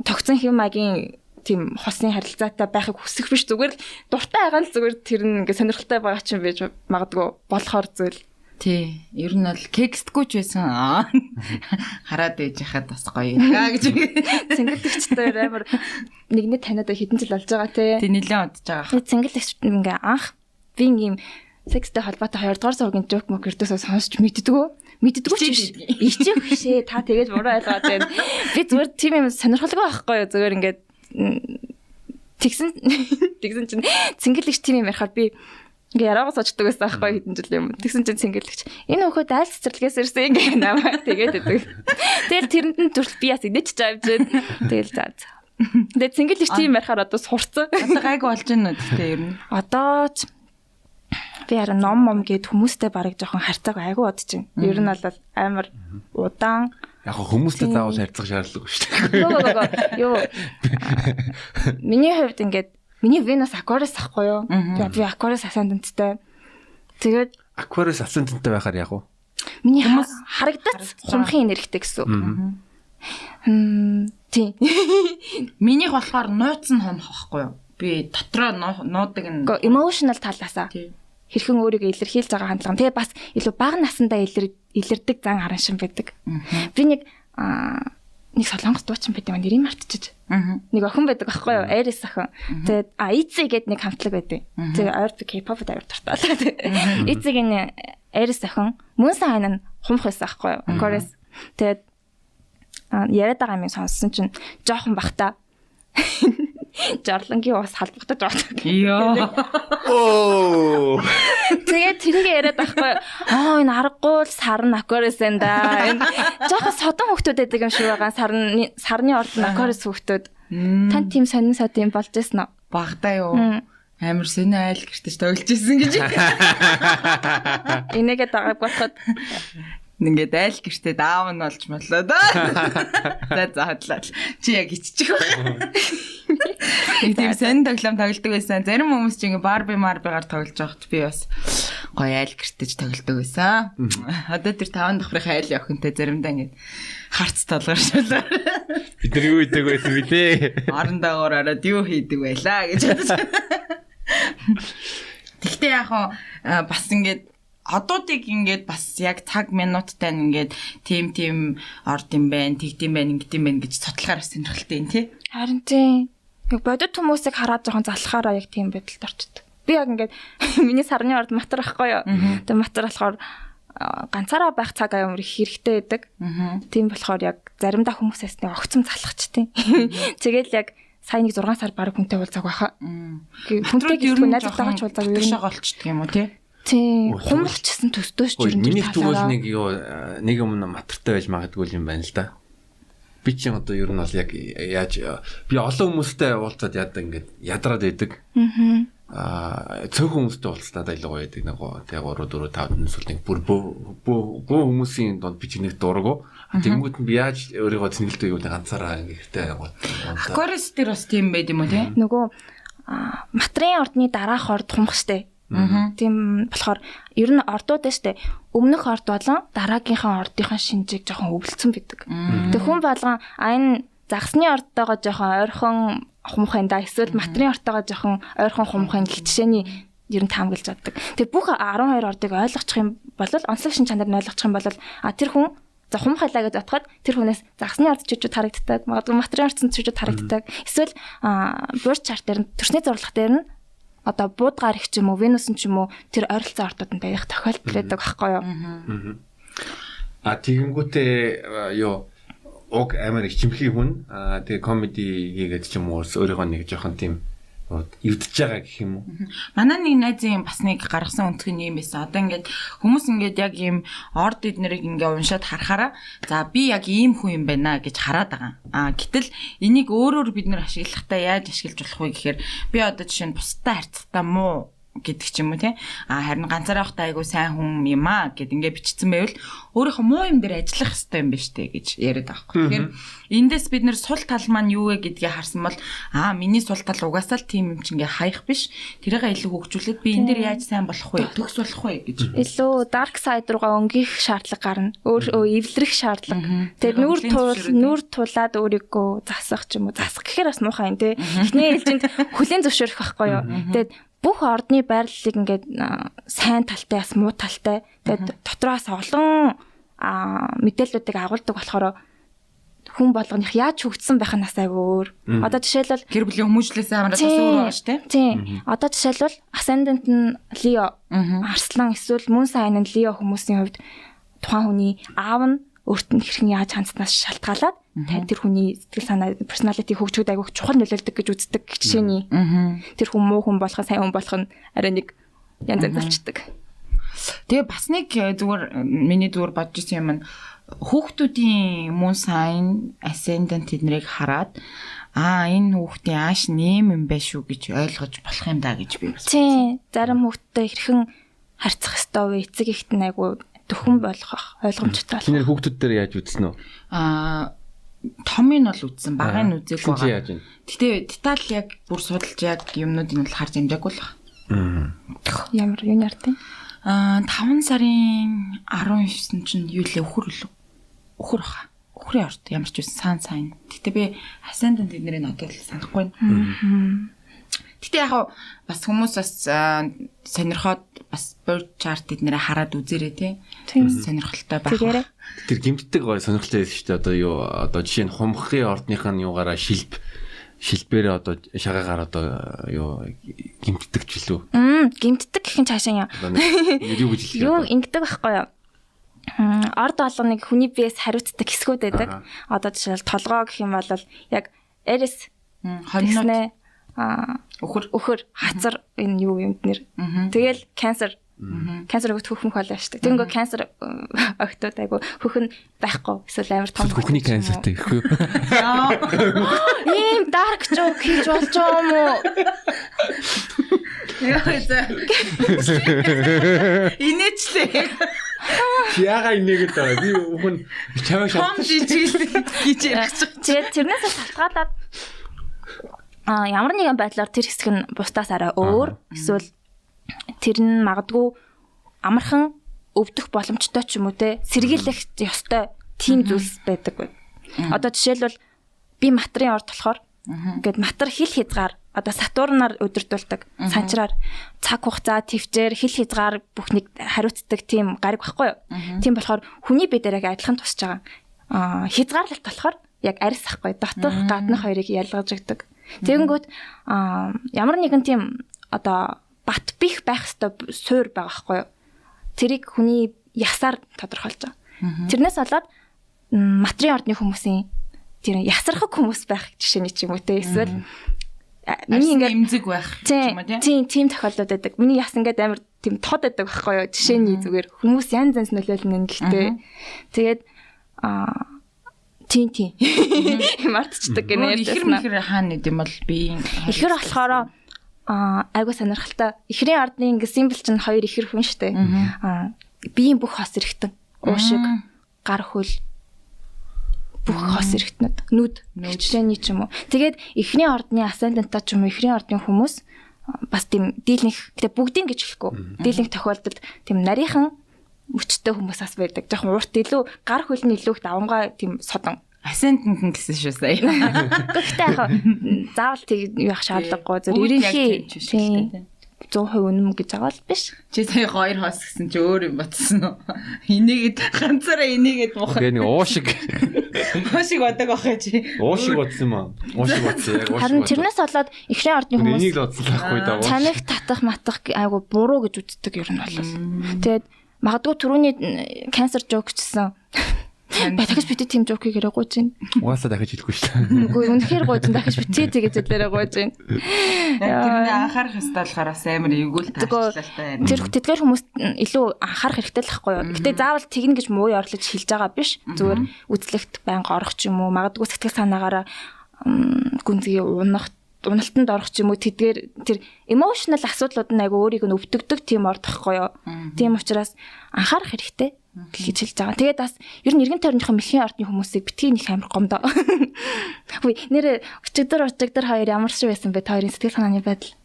S3: тогтсон хэм маягийн тийм хосны харилцаатай байхыг хүсэх биш зүгээр л дуртай байгаа л зүгээр тэр нь ингээ сонирхолтой байгаа чинь байж магадгүй болохоор зүйл.
S2: Тий, ер нь бол кекстгүй ч байсан. Хараад байж хахад бас гоё юм гэж.
S3: Цэнгэлэгчтэй амар нэгний таниад хэдэн жил болж байгаа тий.
S2: Тий, нэлээд удаж байгаа.
S3: Цэнгэлэгч ингээ анх би ингээм секстэй холбоотой 2 дугаар сувгийн жоок мок ердөөсөө сонсч мэддэггүй. Мэддэггүй ч биш. Ичээх бишээ. Та тэгэж буруу ойлгоод байна. Би зүгээр тийм юм сонирхолгүй байхгүй юу? Зүгээр ингээд тэгсэн чинь цэнгэлэгч тийм юм ярихаар би ингээ яриагаа сочдөг байсан аахгүй хэдэн жил юм. Тэгсэн чинь цэнгэлэгч энэ хөхөд айл цэцэрлэгээс ирсэн ингээ намайг тэгээд өгдөг. Тэгэл тэрэнд нь зүрх би бас инээч чаавж. Тэгэл за. Тэгээд цэнгэлэгч тийм ярихаар одоо сурцсан.
S2: Одоо гайгүй болж байна уу гэхдээ ер нь.
S3: Одоо ч би харин ном мом гэд хүмүүстэй бараг жоохон харьцааг айгүй бодож байна. Ер нь бол амар удаан.
S1: Яг хүмүүстэй заавал харьцах шаардлагагүй шүү дээ.
S3: Гөө. Юу. Миний хувьд ингээд миний Venus Aquarius ахгүй юу? Тэгээ би Aquarius ascendant-тай. Тэгээд
S1: Aquarius ascendant-тай байхаар яг уу?
S3: Миний харагдаж хумхын энергитэй гэсэн үг. Тийм.
S2: Минийх болохоор нууц нь хумх байхгүй юу? Би дотроо нуудаг нь.
S3: Гэхдээ emotional талаасаа. Хэрхэн өөрийгөө илэрхийлж байгаа хандлага. Тэгээ бас илүү бага насндаа илэрдэг зан араншин байдаг. Би нэг солонгос дуучин байт юм нэрийг мартчихаж. Нэг охин байдаг аахгүй юу? Aries охин. Тэгээд ITZY гэдэг нэг хамтлаг байдаг. Тэгээд ойр би K-pop-д аяар дуртай. ITZY-гийн Aries охин Мөнсөн хайн нь хумх байсан аахгүй юу? Aquarius. Тэгээд яриад байгаа юм сонссон чинь жоохон бахта Жорлонгийн ус халбагдаж байгаа.
S2: Йоо.
S1: Оо.
S3: Тэгээд тэрийг яриад байхгүй. Аа энэ аргагүй л сарн Aquarius энэ да. Энэ жоохон содон хүүхдүүд байдаг юм шиг байгаа. Сарны орд нь Aquarius хүүхдүүд. Тань тийм сонин сод юм болж ирсэн үү?
S2: Багтаа юу? Амар сонин айл гэртэж тоглож исэн гэж.
S3: Энийгээ дагааг болоход
S2: ингээд айл гэртээ даав нь болж моллоо да. За задлаа. Чи яг иччих байх. Нэг тийм сонин тоглоом тоглодог байсан. Зарим хүмүүс ч ингээ Барби Марбигаар тоглож байхад би бас гоё айл гэртэж тоглодог байсан. Одоо тэр 5 давхрын айл охинтой заримдаа ингээд харц толгоршуулаа.
S1: Бид нар юу хийдэг байсан бэ те?
S2: Орон дагуур ороод юу хийдэг байлаа гэж бодож. Тэгтээ яг бас ингээд одуудыг ингээд бас яг цаг минуттай ингээд тийм орд юм байна, тэгдэм байна, ингэдэм байна гэж судлахаар бас сонирхолтой юм тий.
S3: Харин тийм. Яг бодит хүмүүсийг хараад жоохон залхахаараа яг тийм байдалд орчдөг. Би яг ингээд миний сарны орд матар ахгүй юу. Тэгээ матар болохоор ганцаараа байх цаг амар их хэрэгтэй байдаг. Тийм болохоор яг заримдаа хүмүүсээс нэг огцом залхачтیں۔ Тэгэл яг сая нэг 6 сар бараг хүнтэй уулзааг байхаа. Хүнтэй ер нь найзтайгаа ч уулзааг ер нь
S2: голчдөг юм уу тий?
S3: Тийм, хумлчсан төстөөс ч ер нь
S1: миний тэгвэл нэг юу нэг юм матартай байж магадгүй юм байна л да. Би чинь одоо ер нь бол яг яаж би олон хүмүүстэй уулзаад яадаг ингээд ядраад байдаг. Аа цөөхөн хүмүүстэй уулзсанаа илүү гоё байдаг нэг тэгээ 3 4 5 эсвэл нэг бүр бөө хүмүүсийн дунд би чи нэг дургу. Тэнгүүд нь би яаж өөрийгөө цэнгэлдэг юм ганцаараа ингээд хэртэй гоо.
S2: Aquarius дээр бас тийм байд юм уу тий?
S3: Нөгөө матрын ордны дараах орд хумх штэ. Тийм болохоор ер нь ордууд нь штэ өмнөх орд болон дараагийнхаа ордынхаа шинжийг жоохон өвлцсөн байдаг. Тэг хүн болгон энэ загсны ордтойгоо жоохон ойрхон хумх энэ да эсвэл матрын ордтойгоо жоохон ойрхон хумх энэ гэх жишээний ер нь таамаглаж боддог. Тэг бүх 12 ордыг ойлгочих юм бол онцлог шин чанар нь ойлгочих юм бол тэр хүн за хумх хайлаа гэж бодоход тэр хүнээс загсны орд чичүүд харагддаг, магадгүй матрын ордсон чичүүд харагддаг. Эсвэл birth chart дээр нь төрсний зурлах дээр нь Одоо бууд гарах ч юм уу, Венус ч юм уу тэр ойролцоо ордууд нь байх тохиолдол байдаг байхгүй юу?
S1: А тэгэнгүүтээ юу уг амар ичимхий хүн тэгээ комеди хийгээд ч юм уу өөрийнхөө нэг жоохон тийм эвдэж байгаа гэх юм уу.
S2: Манай нэг найзын бас нэг гаргасан өнцөг нь юм байсан. Одоо ингээд хүмүүс ингээд яг ийм орд эднэрийг ингээ уншаад харахаараа за би яг ийм хүн юм байна гэж хараад байгаа. А гэтэл энийг өөрөөр бид нэр ашиглахдаа яаж ашиглаж болох вэ гэхээр би одоо жишээ нь бусдад харьцахтаа муу гэдэг ч юм уу тий. А харин ганцаараа явахдаа айгу сайн хүн юм аа гэд ингээ бичсэн байвал өөрийнхөө муу юм дээр ажиллах хэрэгтэй юм биш үү гэж яриад байгаа байхгүй. Тэгэхээр эндээс бид нэр сул тал маань юу вэ гэдгийг харсан бол аа миний сул тал угаасаа л тийм юм чи ингээ хаях биш. Тэрийг илүү хөгжүүлээд би энэ дээр яаж сайн болох вэ? Төгс болох вэ гэж.
S3: Илүү dark side руугаа өнгөх шаардлага гарна. Өөр эвлэрэх шаардлага. Тэгээд нүүр тулаад өөрийгөө засах ч юм уу. Засах гэхээр бас муухай юм тий. Эхний ээлжинд хүлийн зөвшөөрөх байхгүй юу. Тэгээд бүх ордны байрлалыг ингээд сайн талтай бас муу талтай. Тэгээд дотроос олон мэдээллүүдийг агуулдаг болохоор хүн болгоных яаж хөгжсөн байх нь бас айгүй өөр. Одоо жишээлбэл
S2: гэр бүлийн хүмүүжлээс амраад бас өөр байгаа шүү дээ.
S3: Тийм. Одоо жишээлбэл ascendant нь Leo, арслан эсвэл moon sign нь Leo хүмүүсийн хувьд тухайн хүний аав нь өөрт нь хэрхэн яаж хандсанаас шалтгаалаад тэр хүний сэтгэл санаа personality хөгжөхөд айгүй чухал нөлөөлдөг гэж үздэг жишээний. Тэр хүн муу хүн болох, сайн хүн болох нь арай нэг янз янз болчдөг.
S2: Тэгээ бас нэг зүгээр миний зүгээр бодож ирсэн юм нь хүүхдүүдийн moon sign, ascendant тэднийг хараад аа энэ хүүхдийн ааш нэм юм байна шүү гэж ойлгож болох юм да гэж би бас.
S3: Тийм. Зарим хүүхдтэй хэрхэн харьцах ёстой вэ? Эцэг ихт нь айгүй дөхөн болгох ойлгомжтой болох.
S1: Чиний хүүхдүүд дээр яаж үзсэн үү?
S2: Аа томыг нь бол үзсэн, багыг нь үзээгүй байгаа. Гэтэ деталь яг бүр судалж яг юмнуудыг нь бол харж амжаагүй л байна.
S3: Ямар юу ярдیں۔
S2: Аа 5 сарын 19 чинь юу лээ өхөр лөө. Өхөр баха. Өхрийн орд ямар ч байсан сан сайн. Гэтэ би асцендент эднэрийг одоо л санахгүй байна. Гэтэ яг бас хүмүүс бас сонирхоод бас birth chart эднэрээ хараад үзээрэй тий. Бас сонирхолтой байх.
S1: Тэр гимтдэг гой сонирхолтой байсан шүү дээ. Одоо юу одоо жишээ нь хумхын ордных нь юугаараа шилбээрээ одоо шагаагаар одоо юу гимтдэг ч лүү.
S3: Гимтдэг гэх нь цаашаа яа.
S1: Юу гэж хэлэх вэ?
S3: Юу ингэдэг байхгүй юу? Орд болгоныг хүний биес хариуцдаг хэсгүүд байдаг. Одоо жишээл толгоо гэх юм бол яг Aries
S2: хоньнууд
S3: өхөр хацар энэ юу юм днэр. Тэгэл cancer. Cancer өгөх хөхмөх болоо шүү дээ. Тэнгөө cancer огтод айгу хөхөн байхгүй эсвэл амар том.
S1: Хөхний cancerтэй гэхгүй.
S3: Ийм dark joke хийж болж байгаа юм уу?
S2: Яа за. Инээчлээ.
S1: Яага инээгээд байгаа. Би хүн чамайг
S2: шатсан гэж ярих гэж.
S3: Тэгээд тэрнээс шалтгаалаад ямар нэгэн байдлаар тэр хэсэг нь бусдаас арай өөр эсвэл тэр нь магадгүй амархан өвдөх боломжтой ч юм уу те сэргийлэх ёстой тийм зүйлс байдаг. Одоо жишээлбэл би матрын орд болохоор ингээд матар хил хязгаар одоо Сатурнаар удирдуулдаг санчраар цаг хугацаа төвчээр хил хязгаар бүхнийг хариуцдаг тийм гариг багхгүй юу. Тийм болохоор хүний бие дээр яг адилхан тусч байгаа. Хязгаарлалт болохоор яг арьс ахгүй доторх гаднах хоёрыг ялгаж өгдөг. Тэгэнгүүт ямар нэгэн тийм одоо бат бих байх ёстой суур байгаа байхгүй юу. Тэрийг хүний ясаар тодорхойлж байгаа. Тэрнээс болоод матрын ордны хүмүүсийн тэр ясархаг хүмүүс байх жишээний ч юм уу те эсвэл
S2: миний ингээд эмзэг байх юм уу
S3: те. Тийм тохиолдол байдаг. Миний яс ингээд амар тийм тод байдаг байхгүй юу. Жишээний зүгээр хүмүүс янз янз нөлөөлнө гэхдээ тэгээд тийм мартчихдаг гэнэ.
S2: Ихэр хаана нэт юм бол би
S3: ихэр болохоор айгуу сонирхолтой. Ихрийн ордны ингээ симбол чинь хоёр ихэр хүн штэ. Биеийн бүх хос эргэтэн. Уушиг, гар хөл бүх хос эргэтнүүд, нүд, жишээний ч юм уу. Тэгээд ихрийн ордны асцендентаа ч юм уу, ихрийн ордны хүмүүс бас тийм дийлэнх, гэтээ бүгдийн гэж хэлэхгүй. Дийлэнх тохиолдолд тийм нарийнхан мөчтэй хүмүүс бас байдаг. Жохон урт илүү, гар хөл нь илүү их давангаа тийм содон.
S2: Асцендент нь гэсэн шүү сая.
S3: Гэхдээ яг заавал тэг юу явах шаардлагагүй. Зөв ерөнхий тийм 100% үнэн гэж байгаа бол биш.
S2: Чи сая хоёр хоос гэсэн чи өөр юм батсан уу? Инээгээд ганцаараа инээгээд муухай.
S1: Тэгээ нэг уу шиг.
S2: Уу шиг бодог ах чи.
S1: Уу шиг бодсон юм аа. Уу шиг бодсон яг уу шиг.
S3: Харин тэрнээс болоод эхрийн ордны хүмүүс
S1: энийг л бодсон л байхгүй даа.
S3: Тамхи татах матах айгу буруу гэж үздэг ер нь бол. Тэгээд магадгүй түрүүний cancer joke чсэн. Дахиж бити тийм жоок хийгээрэй гуйж байна.
S1: Угаасаа дахиж хэлэхгүй шүү дээ.
S3: Үгүй үнэхээр гуйж байна. Дахиж бити тэгэж хэлээрэй гуйж байна.
S2: Тэрний анхаарах ёстой болохоор бас амар эвгүй л таарчлалтай байна.
S3: Тэр тэдгээр хүмүүс илүү анхаарах хэрэгтэй л байхгүй юу. Гэтэ заавал тэгнэ гэж муу ёрлож хэлж байгаа биш. Зүгээр үзлэгт байнга орох ч юм уу, магадгүй сэтгэл санаагаараа гүнзгий унах уналтанд орох ч юм уу тэдгээр тэр emotional асуудлууд нь айгу өөрийг нь өвдөгдөг тийм орд байхгүй юу. Тийм учраас анхаарах хэрэгтэй гэж хэлж байгаа. Тэгээд бас ер нь эргэн тойрныхоо мэлхийн ордны хүмүүсийг битгий нэг амар гомдоо. Үгүй нэр өчигдөр хоёр ямар шиг байсан бэ? Та хоёрын сэтгэл санааны байдал.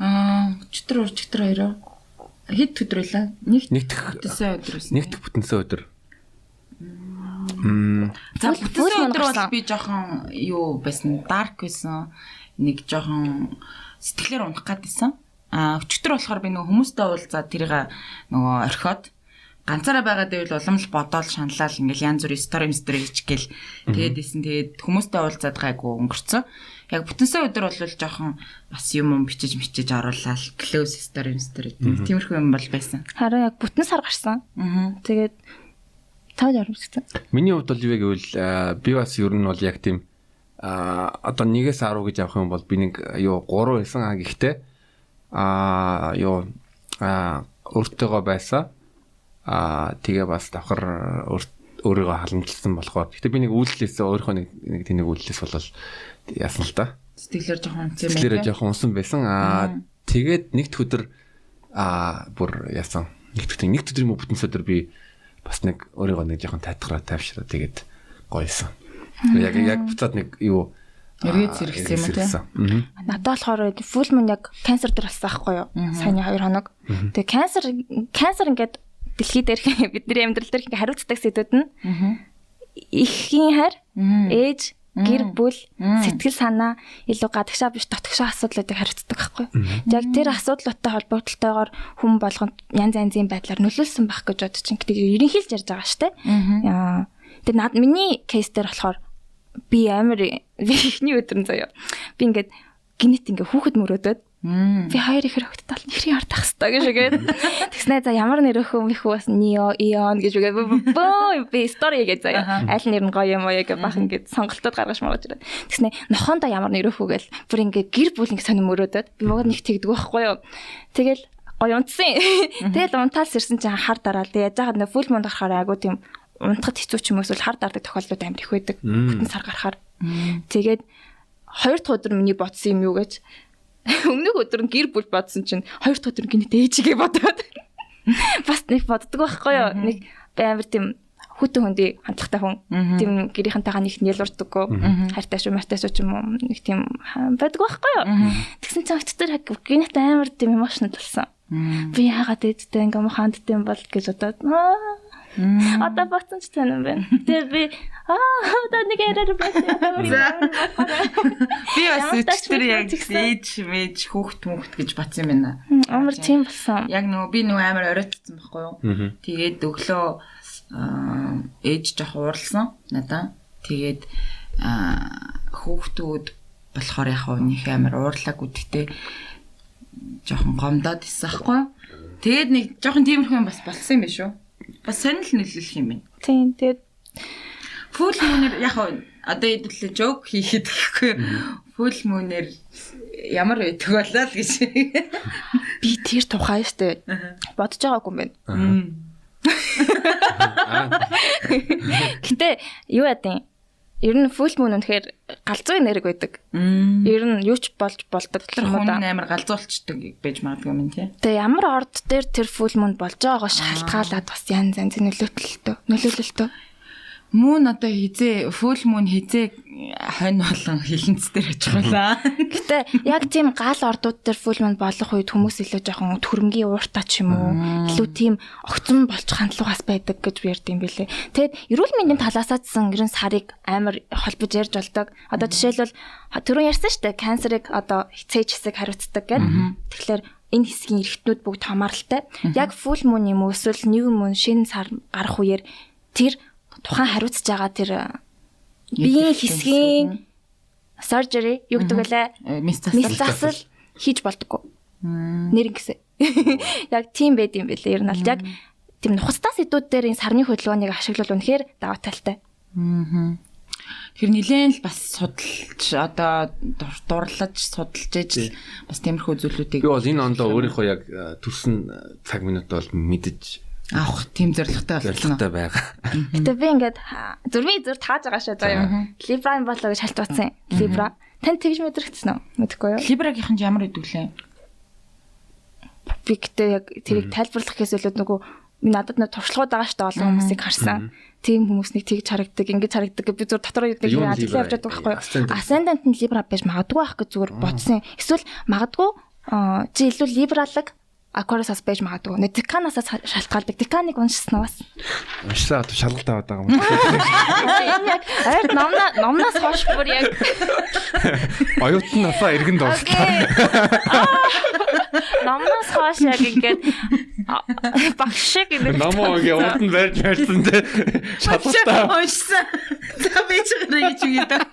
S2: Өчигдөр хоёроо хэд өдөр байлаа? Нэг бүтэнсэн өдөр байсан.
S1: Нэг бүтэнсэн өдөр.
S2: За бүтэнсэн өдөр бол би жоохон юу байсан, dark байсан. Нэг жоохон сэтгэлээр унах гад байсан. Өчигдөр болохоор би нөгөө хүмүүстэй уулзаад тэрийг нөгөө орхиод ганцаараа байгаа дэвэл улам л бодоол шаналал ингээл янз бүрийн стори хийчих гээл тэгээд исэн. Тэгээд хүмүүстэй уулзаад гайгүй өнгөрцөн. Яг бүтэнсэн өдөр бол жоохон бас юм бичиж оруулаад close story тиймэрхүү юм бол байсан.
S3: Харин яг бүтэн сар гарсан. Тэгээд та ямар мэдсэн?
S1: Миний хувьд бол юу гэвэл би бас ер нь бол яг тийм одоо 1-ээс 10 гэж авах юм бол би нэг юу 3 байсан. Гэхдээ юу өөртөөгөө байсан. Тэгээ бас давхар өөрийгөө халамжилсан болохоор. Гэтэ би нэг үйлдэлээс өөрийнхөө нэг тэнэг үйлдэлээс болол яасан л да.
S2: Сэтгэлээр жоохон унсан юм байна.
S1: Сэтгэлээрээ жоохон унсан байсан. Тэгээд нэгд өдөр бүр яасан. Нэгд өдөр юм уу бүтэн өдөр би бас нэг өөрийгөө нэг жоохон тайтгараа тайвшраа тэгээд гоёсэн. Яг буцаад нэг юу
S2: эргээд сэргсэн юм тий.
S3: Надад болохоор full moon яг cancer дээр болсон байхгүй юу? Саяны 2 хоног. Тэгээд cancer ингээд дэлхий дээрх бидний амьдрал дээрх ингээ хариуцдаг сэдвүүд нь эхийн хайр, ээж, гэр бүл, сэтгэл санаа илүү гадагшаа биш дотгошоо асуудлуудыг хариуцдаг байхгүй. Яг тэр асуудлуудтай холбогдлолтойгоор хүн болгонд янз янзын байдлаар нөлөөлсөн байх гэж бодож чинь. Гэтэ ерөнхийлж ярьж байгаа штэ. Тэгээ над миний кейс дээр болохоор би амар би эхний өдөр нь заяа. Би ингээд гинэт ингээ хүүхэд мөрөөдөд би хоёр ихэр хөгтөд бол нэрийн ард ах хэвээр гэж үгээд. Тэгснэ за ямар нэр өхөө мэх бас Нио, Ион гэж үгээд бөө би стори гэж заяа. Аль нэр нь гоё юм уу гэж бахан гээд сонголтууд гаргаж маргаж ирээд. Тэгснэ нохоондоо ямар нэр өхөө гэл бүр ингээ гэр бүл ингээ сонир мөрөөдөд. Би мөгөө нэг тэгдэг байхгүй юу. Тэгэл гоё унтсан. Тэгэл унтаал сэрсэн чинь хар дараал. Тэг яаж яагаад нэ фул мунд гарахаар айгуу тийм унтахад хэцүү ч юм уу эсвэл хар дардаг тохиолдлууд амар их байдаг. Бүтэн сар гарахаар. Тэгээд хоёр дахь өдөр миний бодсон юм юу гэж өмнөх өдөр нь гэр бүл бодсон чинь хоёр дахь өдөр гинэт ээжигээ бодоод бас нэг боддог байхгүй юу. Нэг амар тийм хүтэн хүндий хандлагатай хүн. Тийм гэрийнхэнтэйгээ нэг нялуурдаггүй. Хайртай шүү, мартай шүү ч юм уу нэг тийм байдаг байхгүй юу. Тэгсэн чинь өчтөр гинэт амар тийм emotional болсон. Би яагаад ээжтэй ингээ муухай хандд юм бол гэж бодоод одоо бодсон ч тань юм байна. Тэгээ би одоо нэг яриар байсан.
S2: Би бас өчтөр яг ээж мэж хүүхд мөхт гэж батсан юм байна.
S3: Амар тийм болсон.
S2: Яг нөгөө би нөгөө амар оройтсон байхгүй юу? Тэгээд өглөө ээж жоох уурлсан надаа. Тэгээд хүүхдүүд болохоор яг нэг амар уурлаагүй гэхдээ жоохон гомдоод исэн байхгүй юу? Тэгээд нэг жоохон тиймэрхүү юм бас болсон юм биш үү? Бас сонирхол нөлөөлөх юм байна.
S3: Тийм. Тэгээд
S2: full moon-ээр яг одоо хэдүүлээ жоок хийхэд гэхгүй. Full moon-ээр ямар байдаг болоо л гэж.
S3: Би тэр тухай штэ бодож байгаагүй юм байна. Гэтэ юу яа Ер нь full moon үнэхээр галзуу энерги байдаг. Ер нь юу ч болж болдог
S2: юм уу да. Амар галзуулчдаг байж магадгүй юм тий.
S3: Тэгээ ямар орд дээр тэр full moon болж байгаагаа шалтгаалаад бас янз янзын нөлөөлөлтөө.
S2: Moon одоо хизээ full moon хизээ хонь болон хилэнц дээр очих байлаа.
S3: Гэтэ яг тийм гал ордууд дээр full moon болох үед хүмүүс илүү жоохон төрөмгийн ууртаа ч юм уу илүү тийм огцон болчих хандлагаас байдаг гэж би ярьд юм билээ. Тэгэд эрүүл мэндийн талаасаа ч гэсэн ерөн сарыг амар холбож ярьж болдог. Одоо жишээлбэл түрүүн ярьсан шүү дээ, канцерыг одоо цээж хэсэг хариуцдаг гэдэг. Тэгэхээр энэ хэсгийн эргэтнүүд бүгд хамааралтай. Яг full moon юм уу эсвэл new moon шинэ сар гарах үеэр тэр тухайн хариуцж байгаа тэр биеийн хэсгийн surgery юу гэдэг вүлээ?
S2: Мис
S3: засал хийж болдгоо. Нэр ингэсэн. Яг тийм байд юм бэлээ. Ер нь бол яг тийм нухацтай сэдвүүд дээр энэ сарны хөдөлгөөнийг ашиглавал үнэхээр даваа талтай.
S2: Тэр нилээн л бас судалж одоо дурлаж судалж ээж бас тиймэрхүү зүйлүүдийг
S1: би бол энэ онлоо өөрийнхөө яг төрсөн цаг минут бол мэдэж
S2: авах тийм зорилготой
S1: болсон байгаа.
S3: Гэтэ би ингээд зүрмийн зүр тааж байгаа шүү заяа. Libra юм болоо гэж шалтгаалсан. Libra. Тань тэгж мэдрэгдсэн үү? Мэдэхгүй юу?
S2: Libra-гийнх нь ямар гэдэг лээ?
S3: Би гэтэ яг тэрийг тайлбарлах гэхээс илүү нөгөө надад нэг туршлагууд байгаа шүү дээ олон хүмүүсийг харсан. Тийм хүмүүс нэг тэгж харагдаг, ингэж харагдаг гэж би зүгээр дотор нэг ажиглаа явж байгаа байхгүй юу? Ascendant нь Libra байж магадгүй байх гэж зүгээр бодсон. Эсвэл магадгүй чи илүү Libra-лаг Aquarius-аас байж магадгүй. Нэг Decan-аас шалтгаалдаг. Decan-ыг уншсан уу бас?
S1: Уншсан шалгалт аваад байгаа юм.
S3: Энэ яг ойр номноос хойш бүр яг
S1: оюутан насаа эргэн дууслаа.
S3: Номноос хойш яг ингээд багш шиг ингэ
S1: номоо ингээ урд нь барьж барьсан те шалгалтаа
S2: уншсан. За би ч гараа гэж үгүй даа.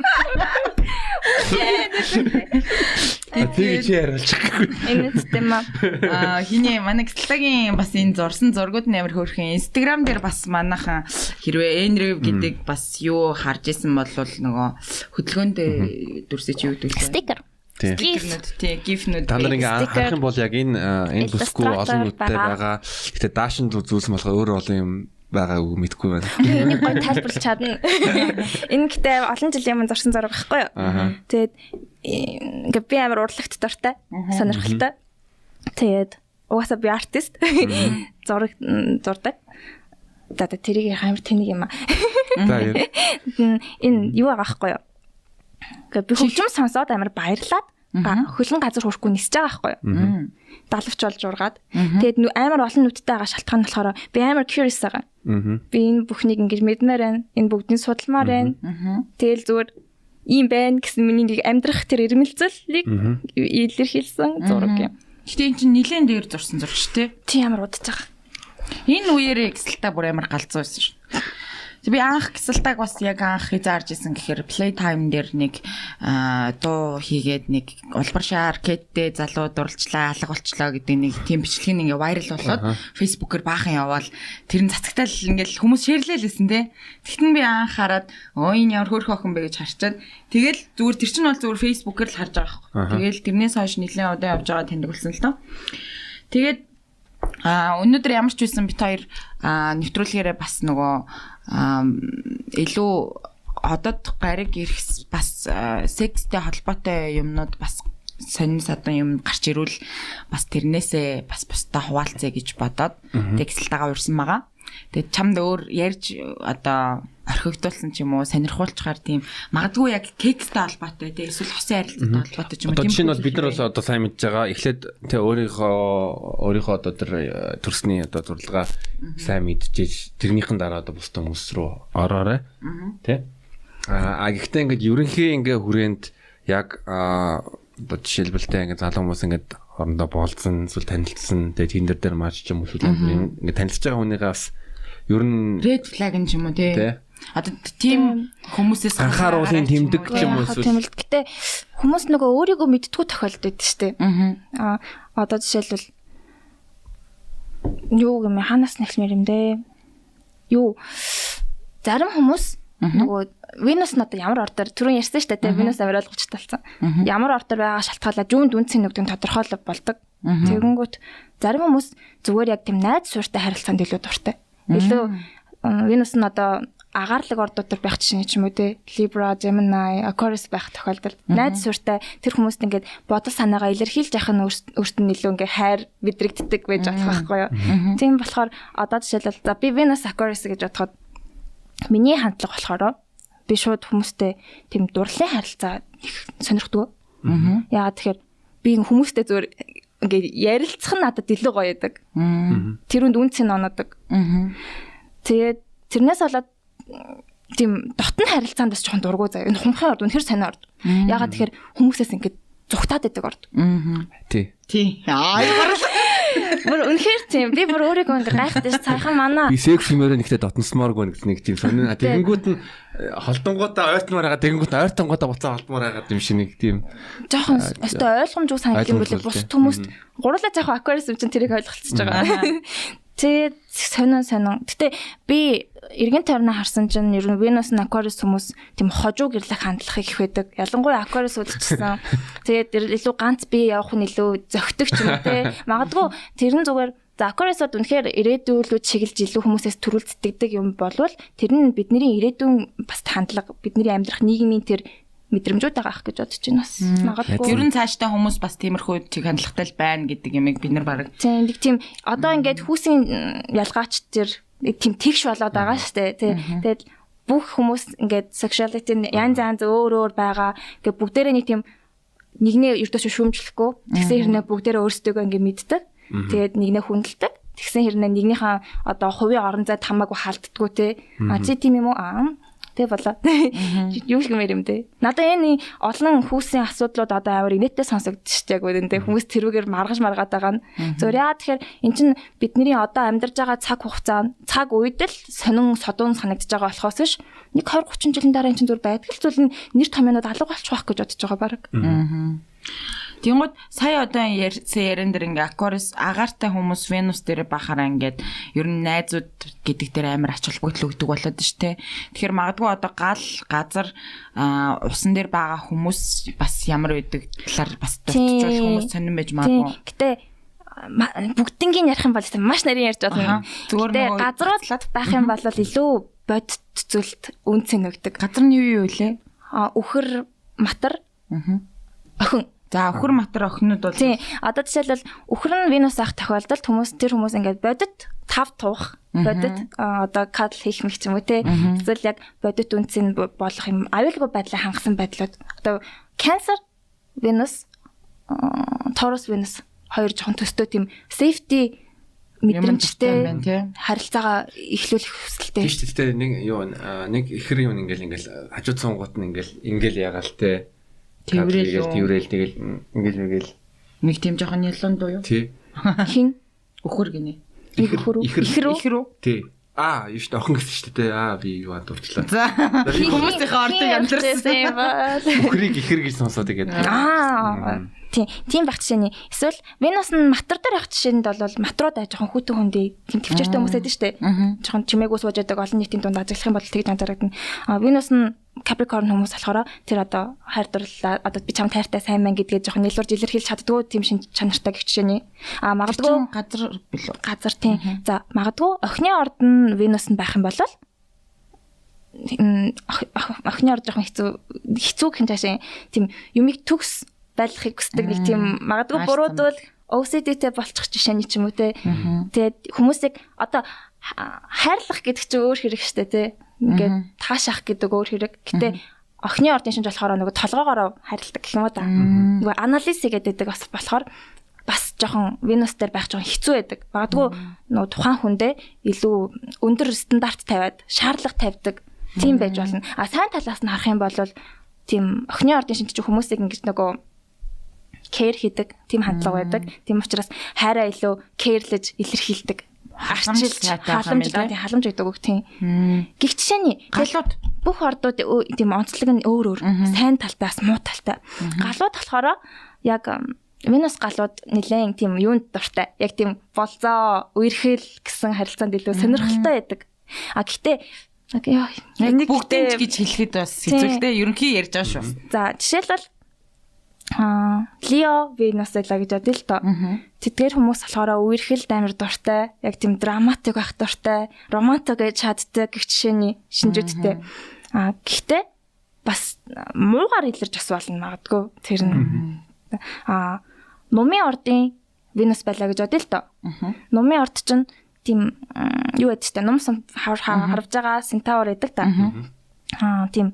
S1: Тэг чи яриулчихгүй.
S3: Энэ тийм аа.
S2: Хиний манай Гисэлтагийн бас энэ зурсан зургууд нь амар хөөрхөн. Instagram дээр бас манайхан хэрвээ Enrev гэдэг бас юу харж исэн бол нөгөө хөдөлгөөнд дүрсэж юу гэдэг вэ?
S3: Стикер.
S2: Гифнүүд тий, гифнүүд.
S1: Та нар ингээ анхаарах юм бол яг энэ бүсгүй олон нүдтэй байгаа. Гэтэ даашин зүйлсэн болохоор өөр олон юм байгаа үг мэдэхгүй байна.
S3: Энийг гоё тайлбарлаж чадна. Энэ гэтээ олон жилийн өмнө зурсан зураг байхгүй юу? Тэгээд ингээ би амар урлагт дуртай, сонирхолтой. Тэгээд угаасаа би артист. Зураг зурдаг. За тэрийг амар тэнэг юм аа.
S1: За
S3: энэ юу байгаа байхгүй юу? Ингээ би хөгжим сонсоод амар баярлаад хөлн газар хүрэхгүй нисэж байгаа байхгүй юу? Далавч болж ургаад. Тэгээд амар олон нүдтэй байгаа шалтгаан нь болохоор би амар curious байгаа. Би энэ бүхнийг ингэж мэдмээр байна. Энэ бүгдийг судалмаар байна. Тэгэл зүгээр ийм байна гэсэн миний нэг амьдрах тэр ирмэлзлийг илэрхийлсэн зураг юм.
S2: Гэтэ эн чинь нилээн дээр зурсан зураг шүү дээ.
S3: Тийм амар удаж байгаа.
S2: Энэ үеэрээ Гисэлтаа бүр амар галзуу байсан шүү. Би анх Гисэлтааг бас яг анх хязгаарж исэн гэхээр Playtime дээр нэг дуу хийгээд нэг улбар шар аркедтэй залуу дурлцлаа, алга болчлоо гэдэг нэг тийм бичлэг нь ингээ вайрал болоод Facebook-ээр баахан яваал тэр нь цацагтаал ингээл хүмүүс шеэрлээ лсэн те. Тэгтэн би анх хараад өө энэ ямар хөөрхөн охин бэ гэж харчаад тэгэл зүгээр тэр чинь бол зүгээр Facebook-ээр л харж байгаа байхгүй. Тэгэл тэрнээс хойш нэлээд удаан явж байгаа таньдаг болсон л доо. Тэгээд өнөөдөр ямар ч байсан бит хоёр нэвтрүүлгээрээ бас нөгөө илүү одод гариг ирэх бас секстэй холбоотой юмнууд бас сонин садан юм гарч ирвэл бас тэрнээсээ бас бусдаа хуваалцъя гэж бодоод текстэлтэйгээ урьсан байгаа. Тэгээд чамд өөр ярьж одоо орхигдуулсан ч юм уу сонирхуулчихаар тийм магадгүй яг кекстэй холбоотой тий эсвэл хосын харилцаатай холбоотой ч юм уу.
S1: Одоо жишээ нь бол бид нар бол одоо сайн мэдж байгаа. Эхлээд тий өөрийнхөө одоо тэр төрсний одоо зурлага сайн мэдчихэж тэрнийхэн дараа одоо бусдын хүмүүс рүү ороорой. Тий. А гэхдээ ингээд ерөнхий ингээ хүрээнд яг одоо жишээлбэл тий ингээд залуу хүмүүс ингээд орондоо болцсон эсвэл танилцсан тий Tinder дээр матч ч юм уу эсвэл ингээд танилцж байгаа хүнийгээ бас ер нь
S2: red flag нь ч юм уу тий. Одоо тийм хүмүүсээс
S1: анхааруулын тэмдэг ч юм уу эсвэл
S3: тийм л. Гэтэ хүмүүс нөгөө өөрийгөө мэдтгүү тохиолдод байдаг шүү дээ. Аа одоо жишээлбэл юу гэмээ ханаас нэхлмээр юм дээ. Юу зарим хүмүүс нөгөө Венус нь одоо ямар ордоор түрүүн ярьсан шүү дээ. Венус амар ойлгомжтой болсон. Ямар ордоор байгаа шалтгаалаа жүүнд үнцийн нүгдэн тодорхойлол болдог. Тэгэнгүүт зарим хүмүүс зүгээр яг тийм найз суурьтай харилцаанд илүү дуртай. Илүү Венус нь одоо агаарлаг ордууд төр байх жишээ ч юм уу те Libra, Gemini, Aquarius байх тохиолдолд найз суурьтай тэр хүмүүст ингээд бодол санаагаа илэрхийлж явах нь өөрт нь илүү ингээд хайр мэдрэгддэг байж болох байхгүй юу. Тийм болохоор одоо жишээлбэл за би Venus Aquarius гэж бодоход миний хандлага болохоор би шууд хүмүүстэй тийм дурлалын харилцаа их сонирхдаг. Яагаад тэгэхээр би хүмүүстэй зүгээр ингээд ярилцах нь надад илүү гоё байдаг. Тэрүнд үнцэн оноодог. Тэгээд тэрнээс болоод тийм дотн харилцаанд бас жоохон дургу заяа. Энэ хумхын орд үнэхэр сонио орд. Яагаад тэгэхээр хүмүүсээс ингээд зүхтаад байдаг орд.
S1: Тий.
S2: Тий. Аа барал.
S3: Бүр үнэхээр тийм. Би бүр өөрийгөө ингээ гайхдаг ш. Саяхан манай
S1: Би секс юмороо нэгтээ дотносмооргүй нэг тийм сонин. Тэгэнгүүт нь холдонгуудаа ойтмоор байгаа, тэгэнгүүт нь ойртонгуудаа буцаа холдмоор байгаа юм шиг нэг тийм.
S3: Жохон өстой ойлгомжгүй санагдсан юм бэлээ. Бусд хүмүүст гурлаа жоох Aquarius юм чинь тэрийг ойлголцож байгаа. Тэгээд сонин сонин. Гэтэ би эргэн тойрноо харсан чинь ер нь Venus нь Aquarius хүмүүс тийм хожуу гэрлэх хандлахыг их байдаг. Ялангуяа Aquarius удчихсан. Тэгээд илүү ганц бие явах нь илүү зөгтөг ч юм уу те. Магадгүй тэр нь зүгээр за Aquarius-од үнэхээр ирээдүйлүүд чиглэж илүү хүмүүсээс төрүүлцдэг юм болвол тэр нь бидний ирээдүйн бас хандлага, бидний амьдрах нийгмийн тэр мэдрэмжүүд байгаа ах гэж бодож байна бас. Магадгүй.
S2: Ер нь цаашдаа хүмүүс бас тиймэрхүү чиг хандлагатай л байна гэдэг юмыг бид нар баг.
S3: Тийм нэг тийм одоо ингээд хүүсийн ялгаач тэр нэг тийм тэгш болоод байгаа шүү дээ. Тэгээд бүх хүмүүс ингээд sexuality янз янз өөр өөр байгаа. Ингээд бүгдээрээ нэг тийм нэгнээ ердөөсөө шүүмжлэхгүй. Тэгсэн хэрнээ бүгдээрээ өөрсдөө ингээд мэддэг. Тэгээд нэгнээ хүндэлдэг. Тэгсэн хэрнээ нэгнийхээ одоо хувийн орон зайд хамаагүй халддаггүй те. А чи тийм юм уу? Аа. Тэ болоо. Юу л гэмээр юм бэ? Надад энэ олон хүүсийн асуудлууд одоо амар инээдтэй сонсогдчих яг үнэндээ хүмүүс тэрүүгээр маргаж маргаад байгаа нь. Зөв яа тэгэхээр эн чинь бидний одоо амьдарч байгаа цаг хугацаа, цаг үед л сонин содон санагдаж байгаа болохоос биш нэг 20 30 жилийн дараа эн чинь зүр байдаг л зүйл нь нэр томьёонууд алга болчих واخ гэж бодож байгаа баг.
S2: Тэнгууд сая одоо ярьсан дээр ингээ Aquarius агаартай хүмүүс Venus дээр бахараа ингээд ер нь найзууд гэдэг дээр амар ач холбогдол өгдөг болоод ш тэ. Тэгэхээр магадгүй одоо гал газар усан дээр байгаа хүмүүс бас ямар байдаг талаар бас дурдчихвал хүмүүс сонирн байж магадгүй.
S3: Гэтэ бүгднгийн ярих юм бол маш нарийн ярьж болно.
S2: Зүгээр
S3: нөгөө газрууд байх юм бол илүү бодит зүйлд үнцэн өгдөг.
S2: Газар нь юу юу вэ?
S3: Үхэр, матар, охин.
S2: За өхөр матар охинууд бол
S3: тийм. Одоо жишээлбэл өхөр нь Венус ах тохиолдолд хүмүүс тэр хүмүүс ингээд бодит тав туух бодит одоо кадл хийх мэх юм уу те. Эсвэл яг бодит үнцэн болох юм аюулгүй байдлыг хангасан байдлууд. Одоо Cancer Venus, Taurus Venus хоёр жоохон төстэй тийм safety мэдрэмжтэй харилцаагаа эхлүүлэх хүсэлтэй.
S1: Тийм шүү дээ. Нэг юу нэг ихэр юм ингээл хажуу цонгууд нь ингээл ягаал те. Тэрвэл тэгэл ингээл мэгэл
S2: нэг тийм жоохон нялуун дуу юу?
S1: Тий.
S3: Хин
S2: өхөр гинэ.
S3: Ихэр үү?
S1: Тий. Аа, юу шүү дээ охин гэсэн шүү дээ. Аа, би юу дурчлаа.
S2: За. Хүмүүсийнхээ ордог амьдрсан
S3: юм ба.
S1: Өхрийг ихэр гэж сонсоод игээд.
S3: Аа. Тийм, тийм байх жишээний. Эсвэл Венус нь матар дээр байх жишээнд бол матрууд аа жоохон хүүтэн хүндий тийм төвчээртэй хүмүүс байдаг шүү дээ. Жоохон чимээгүй сууж яадаг олон нийтийн дунд ажиглах юм бол тэгж анзаарагдана. Аа, Венус нь Capricorn хүмүүс болохоор тэр одоо хайр дурлалаа одоо би чамд хайртай сайн мэн гэдгээ жоохон нэлурж илэрхийлж чаддгүй тийм шин чанартай гэх жишээний. Аа, магадгүй
S2: газар билүү?
S3: Газар тийм. За, магадгүй охины орд нь Венус нь байх юм бол охины орд жоохон хэцүү гэх юм цаашаа тийм юмыг төгс байлгахыг хүсдэг нэг тийм магадгүй буруудвал OCD-тэй болчих жишээний ч юм уу те. Тэгээд хүмүүсийг одоо хайрлах гэдэг чинь өөр хэрэг штэ те. Ингээд таашаах гэдэг өөр хэрэг. Гэтэ охины ордын шинж болохоор нөгөө толгоогоороо хайрладаг гэх юм уу да. Нөгөө анализ хийгээд байдаг бас болохоор бас жоохон Венус дээр байх жоохон хэцүү байдаг. Магадгүй нөгөө тухайн хүндээ илүү өндөр стандарт тавиад, шаардлага тавьдаг тийм байж болно. А сайн талаас нь харах юм бол тийм охины ордын шинж чинь хүмүүсийг ингэж нөгөө care хийдэг тийм хандлага байдаг. Тийм учраас хайраа илүү care-лэж илэрхийлдэг. Арчилж халамж гэдэг үг тийм. Гэх жишээний
S2: галууд
S3: бүх ордууд тийм онцлог нь өөр өөр. Сайн талтай бас муу талтай. Галууд болохоор яг Венус галууд нэлээд тийм юунд дуртай. Яг тийм болзоо, үерхэл гэсэн харилцаанд илүү сонирхолтой байдаг. А гэхдээ
S2: нэг бүгдийг гэж хэлэхэд бас хэцүү л дээ. Ерөнхий ярьж байгаа шүү.
S3: За жишээлбэл Лео Венус байлаа гэж бодъё л доо. Тэдгээр хүмүүс болохоор үерхэлд амар дуртай, яг тийм драматик байх дуртай, романтик гэж чаддаг гэх жишээний шинжүүдтэй. Аа гэхдээ бас муугаар илэрч бас болно магадгүй тэр нь. Аа нумын ордын Венус байлаа гэж бодъё л доо. Нумын орд чинь тийм юу гэдэг чинь нум сум харвж байгаа сентавр гэдэг та. Аа тийм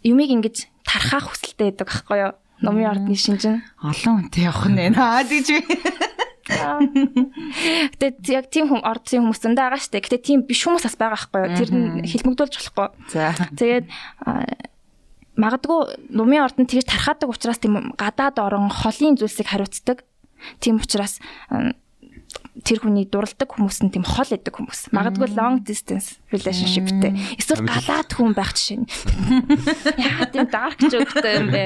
S3: юмыг ингэж тархаах хүсэлтэй байдаг байхгүй юу? Нумын ордны шинж нь.
S2: Олон хүнтэй явах нь аа тэгж би.
S3: Гэтэ яг тийм хүм ордын хүмүүс зөндөө байгаа штэ. Гэтэ тийм биш хүмүүс бас байгаа байхгүй юу? Тэр нь хилмигдүүлж болохгүй.
S2: За.
S3: Тэгээд Магадгүй нумын ордон тэгж тархаадаг учраас тийм гадаад орон холын зүйлсийг хариуцдаг. Тийм учраас тэр хүний дурладаг хүмүүс нь тийм хол идэг хүмүүс. Магадгүй long distance relationship-тэй. Эсвэл галаад хүн байх жишээ нь. Яа тийм dark joke-тэй юм бэ?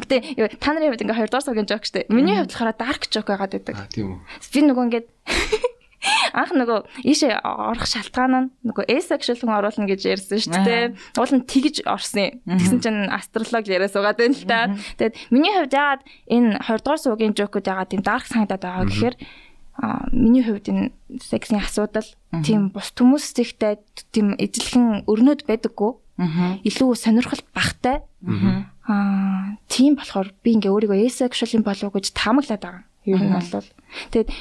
S3: Гэтэ та нарын хувьд ингээ 2 дугаар суугийн joke штэ. Миний хувьд болохоор dark joke байгаад байдаг.
S1: Аа тийм үү.
S3: Би нөгөө ингээд анх нөгөө ийшээ орох шалтгаан нь нөгөө asexual хүн оруулна гэж ярьсан шүү дээ. Уул нь тэгж орсон юм. Тэгсэн чинь астролог яриа суугаад байна л та. Тэгээд миний хувьд яагаад энэ 20 дугаар суугийн joke-ууд яагаад тийм dark санагдаад байгаа гэхээр миний хувьд энэ сексийн асуудал тийм бус хүмүүстэй тийм ижилхэн өрнөд байдаггүй. Илүү сонирхол багтай. Тийм болохоор би ингээ өөрийгөө asexual юм болов уу гэж таамаглаад байгаа. Ер нь бол тэгээд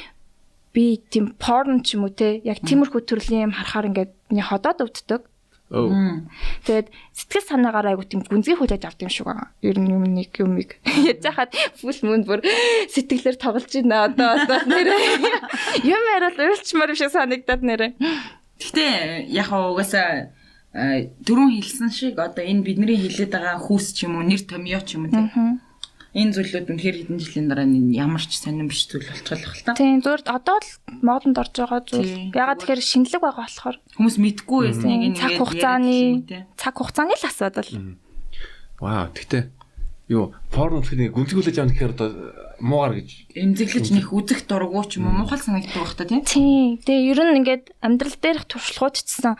S3: би тийм порн ч юм уу те яг тиймэрхүү төрлийн юм харахаар ингээд миний ходоод өвддөг. Тэгээд сэтгэл санаагаар айгу тийм гүнзгий хүлээж авд юм шиг байгаа. Ер нь юм нэг юмыг яаж хахад full moon бүр сэтгэлээр тоглож байна одоо нэрээ. Юм яриад уйлчмаар юм шиг санагдаад нэрээ.
S2: Гэтэ яг угаасаа түрүүн хэлсэн шиг одоо энэ бидний хэлээд байгаа хүүс ч юм уу нэр томьёо ч юм уу тийм. Энэ зүйлүүд үнэхээр хэдэн жилийн дараа ямар ч сонирн биш зүйл болчихлоо л та.
S3: Тийм зүгээр одоо л модонд орж байгаа зүйл. Ягаад тэгэхээр шинэлэг байгаа болохоор
S2: хүмүүс мэдгүй байсныг
S3: ингээд цаг хугацааны л асуудал.
S1: Вау, тэгтээ юу порно гэхэд гүнзгий хүлээж авах гэхээр одоо муугар гэж
S2: эмзэглэж нэх үзэх дурггүй ч юм уу муухай санагддаг байх та тийм.
S3: Тийм. Тэгээ ер нь ингээд амьдрал дээрх туршлагууд ч гэсэн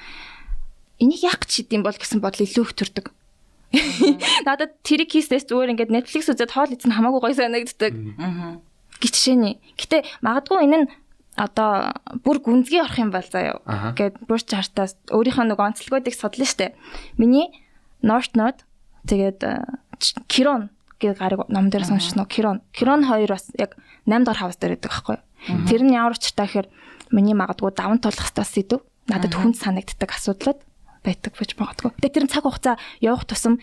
S3: энийг яах гэж хийдэм бол гэсэн бодол илүү их төрдөг. Надад тэрийг хийснээс зүгээр ингээд Netflix үзээд хоол идсэн хамаагүй гоё санагддаг. Гिचшээний. Гэтэ магадгүй энэ нь одоо бүр гүнзгий орох юм бол заяа. Гэт бүр чартаас өөрийнхөө нэг онцлогоодыг судлаа штэ. Миний North Node тэгээд Chiron гэдэг гарыг ном дээр сонссон уу? Chiron. Chiron хоёр бас яг 8 дахь хавс дээр байдаг байхгүй юу? Тэр нь ямар учиртай гэхээр миний магадгүй даван тулах хэвээр сэдв. Надад хүнд санагддаг асуудлууд байдаг гэж магадгүй. Тэгээ тэр нь цаг хугацаа явах тусам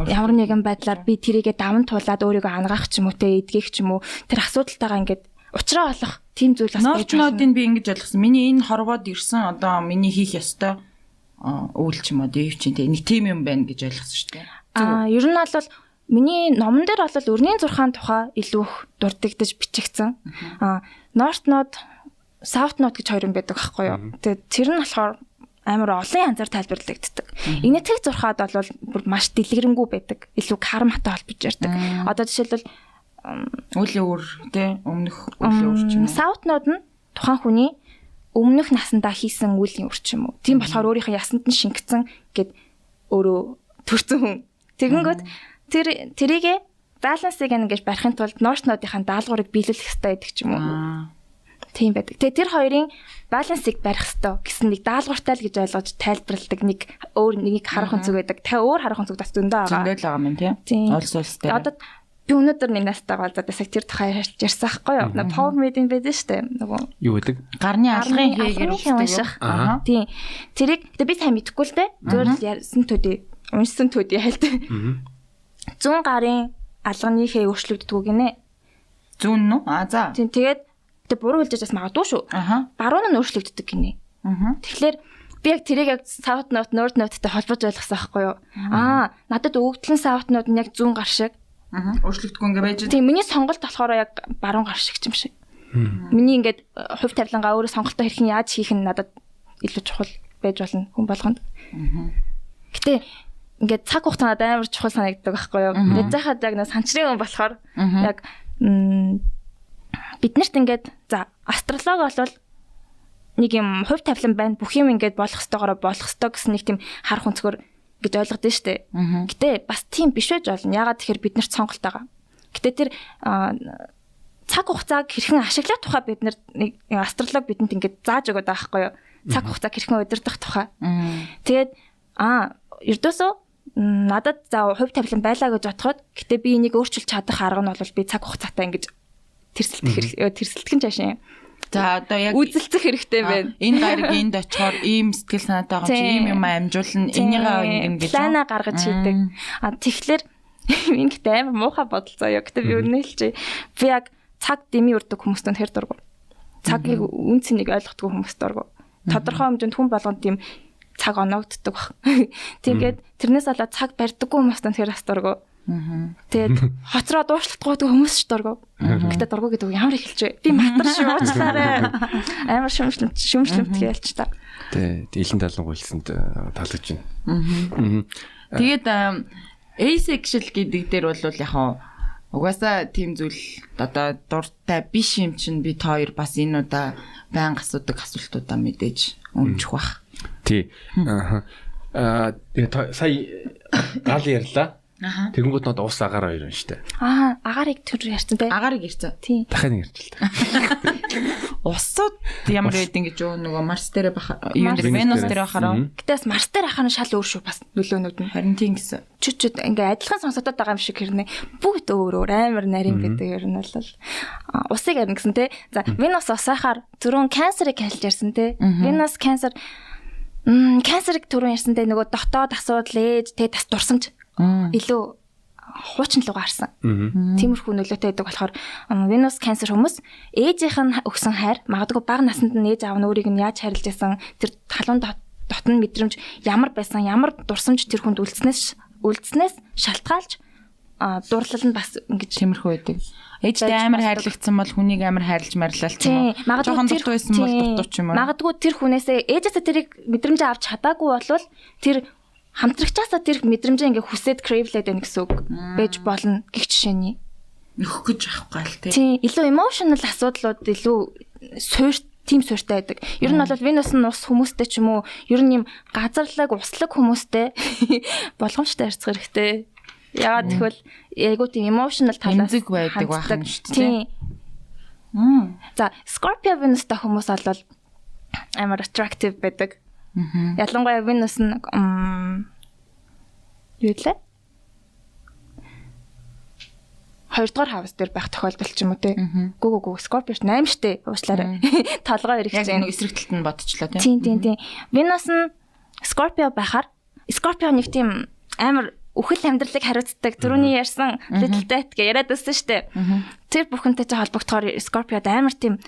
S3: ямар нэгэн байдлаар би тэрийгэ даван туулаад өөрийгөө ангаах ч юм уу те эдгэх ч юм уу тэр асуудалтайгаа ингээд учраа олох тийм зүйл бас
S2: байж байна. Нотнодыг би ингэж ойлгосон. Миний энэ хорвоод ирсэн одоо миний хийх ёстой үйл ч юм уу дэв чинь те нэг тийм юм байна гэж ойлгосон шүү дээ.
S3: Аа ер нь бол миний номон дээр бол өрний зурхаан тухай илүү их дурддагдаж бичигдсэн. Аа North Node, South Node гэж хоёр юм байдаг байхгүй юу? Тэгээд тэр нь болохоор амар олон янзаар тайлбарлагддаг. Инэтэг зурхаад бол бүр маш дэлгэрэнгүй байдаг. Илүү карматай холбож ярьдаг. Одоо жишээлбэл
S2: үлийн үр тий өмнөх үлийн үр ч юм уу.
S3: South Node нь тухайн хүний өмнөх насандаа хийсэн үлийн үр ч юм уу. Тийм болохоор өөрийнхөө ясанд нь шингэцэн гэд өөрөө төрсэн хүн. Тэгэнгүүт тэр тэрийгэ балансыг ингэж барихын тулд North Node-ийн даалгаврыг биелүүлэх ёстой гэдэг ч юм уу. Тийм байдаг. Тэгээ тэр хоёрын балансыг барих ёстой гэсэн нэг даалгавартай л гэж ойлгож тайлбарладаг нэг өөр нэг харах өнцөг байдаг. Та өөр харах өнцөг бас зөндөө байгаа.
S2: Зөндөө л байгаа юм тийм. Олс улс дээр.
S3: Одоо би өнөөдөр нэг настайгаа болзоод бас тэр тухай ярьсан байхгүй юу? Нэг power meeting байдаг шүү дээ. Нөгөө
S1: юу гэдэг?
S2: Гарны алгын хийгээр
S3: унших. Тийм. Тэрийг тэгээ би сайн мэдэхгүй л дээ. Зүгээр л ярьсан төдий, уншсан төдий хальт. Зүүн гарын алганы хээ өөрчлөгддөг гинэ.
S2: Зүүн нь үү? А за.
S3: Тийм тэгээд Гэтэ буруу хэлж бас магадгүй шүү. Баруун нь өөрчлөгддөг гинэ. Тэгэхээр би яг тэрийг яг South Node, North Node-тэй холбож ойлгосон байхгүй юу? Аа, надад өгөгдөл нь South Node нь яг зүүн гар шиг.
S2: Өөрчлөгдөхгүй ингээ байж.
S3: Тийм, миний сонголт болохоор яг баруун гар шиг юм шиг. Миний ингээд хувь тавилангаа өөрөө сонголтоо хэрхэн яаж хийх нь надад илүү чухал байж болно хүн болгонд. Гэтэ ингээд цаг хугацаа надад амар чухал санагддаг байхгүй юу? Тэгээд заахад яг нэг санчрын хүн болохоор яг биднэрт ингээд за астролог болвол нэг юм хувь тавилан байна бүх юм ингээд болох ёстойгоороо болох ёстой гэсэн нэг тийм харах өнцгөр гэж ойлгодсон шүү дээ. Гэтэ бас тийм биш байж болно. Яагаад тэгэхээр биднэрт сонголт байгаа. Гэтэ тэр цаг хугацааг хэрхэн ашиглах тухай бид нар нэг астролог бидэнд ингээд зааж өгöd байгаа байхгүй юу? Цаг хугацааг хэрхэн удирдах тухай. Тэгээд ердөөсөө надад за хувь тавилан байлаа гэж бодоход гэтэ би энийг өөрчилж чадах арга нь бол би цаг хугацаатай ингэж тэрсэлтэх нь чаашаа.
S2: За одоо яг
S3: үзэлцэх хэрэгтэй байна.
S2: Энэ гариг энд очихоор ийм сэтгэл санаатай байгаа юм чи ийм юм амжуулна. Энийгээ ингэн гэж
S3: плана гаргаж хийдэг. А тэгэхээр энэ гэхдээ амар муухай бодол заяа. Гэтэ би үнэ хэлчихье. Би яг цаг дэмий үрдэг хүмүүст үнэхээр дургу. Цагийг үн цэнийг ойлгохгүй хүмүүст дургу. Тодорхой хэмжээнд хүн болгонд тийм Цаг оноогддог баг. Тэгээд тэрнээс болоод цаг барьдаггүй хүмүүс тэр бас дургу. Тэгээд хоцроо дуушлахгүй хүмүүс ч дургу. Гэтэ дургу гэдэг үг ямар их хэлж вэ? Би матар шүү, уучлаарай. Амар шүмжлэмт хэлж та.
S1: Тий, илэн талан гуйлсанд таалагдж байна.
S2: Тэгээд asexual гэдэг дээр бол яг хаа угаасаа тийм зүйл одоо дуртай биш юм чинь би та хоёр бас энэ удаа байнга асуудаг асуултуудаа мэдээж өмчих бах.
S1: Тий. Аа тэгээ сая гал ярьлаа. Тэгэнгүүт нод ус агаар хоёр байна шүү дээ.
S3: Аа, агаарыг төр ярьсан те.
S2: Агаарыг ярьсан.
S3: Тийм.
S1: Дахиад нэг ярьж л та.
S2: Усууд ямар байдэн гэж юу нөгөө Марс дээр бах юу дээр Венус дээр бахараа.
S3: Гэтэ бас Марс дээр ахаар нь шал өөр шүү бас нөлөөнүүд нь.
S2: Харин тийм гэсэн.
S3: Чүт чүт ингээ адилхан сонсогдоод байгаа юм шиг хэрнээ. Бүгд өөр өөр амар нарийн байдаг ер нь бол. Усыг ярина гэсэн те. За, Венус усахаар түрүүн канцерыг хэлж ярьсан те. Венус канцер канцерыг түрүүн ярьсан те нөгөө дотоод асуудал ээж те бас дурсамж илүү хуучин руу гарсан. Тиймэрхүү нөлөөтэй байдаг болохоор Venus Cancer хүмүүс ээжийнх нь өгсөн хайр магадгүй бага наснд нь ээж аав нь өөрийг нь яаж хайрлаж байсан тэр талуун дотн мэдрэмж ямар байсан ямар дурсамж тэр хүнд үлдснээс шалтгаалж дурлал нь бас ингэж
S2: тиймэрхүү байдаг. Ээжтэй амар хайрлагдсан бол хүнийг амар хайрлаж марилал ч юм уу. Жоохон дутуу байсан бол дутуу ч юм уу.
S3: Магадгүй тэр хүнээсээ ээжээсээ тэрийг мэдрэмжээ авч чадаагүй болвол тэр хамтрагчаасаа тэр мэдрэмжээ ингээ хүсээд crave-лээд байна гэсэн үг байж болно гэх жишээний.
S2: Нөхөх гэж авахгүй л тий.
S3: Тийм, илүү emotional асуудлууд илүү суур тийм сууртай байдаг. Ер нь бол Venus нь ус хүмүүстэй ч юм уу, ер нь юм газарлаг, услаг хүмүүстэй болгоомжтой харьцах хэрэгтэй. Яагаад гэвэл айгуу тийм emotional талаас
S2: эмзэг байдаг байх юм шүү дээ.
S3: Тийм. За, Scorpio Venus-тай хүмүүс бол амар attractive байдаг. Ялангуяа Venus нь юу лээ? 2 дугаар house дээр байх тохиолдол ч юм уу те. Гүү Scorpio 8 штэ. Уучлаарай. Толгой эргэж
S2: байна. Яг эсрэг талд нь бодчихлоо
S3: тийм. Тийм. Venus нь Scorpio байхаар Scorpio нэг тийм амар үхэл амьдралыг хариуцдаг. Түрүүний ярьсан Little Death гэж яриад байсан штэ. Тэр бүхэнтэй ч холбогдохоор Scorpio-д амар тийм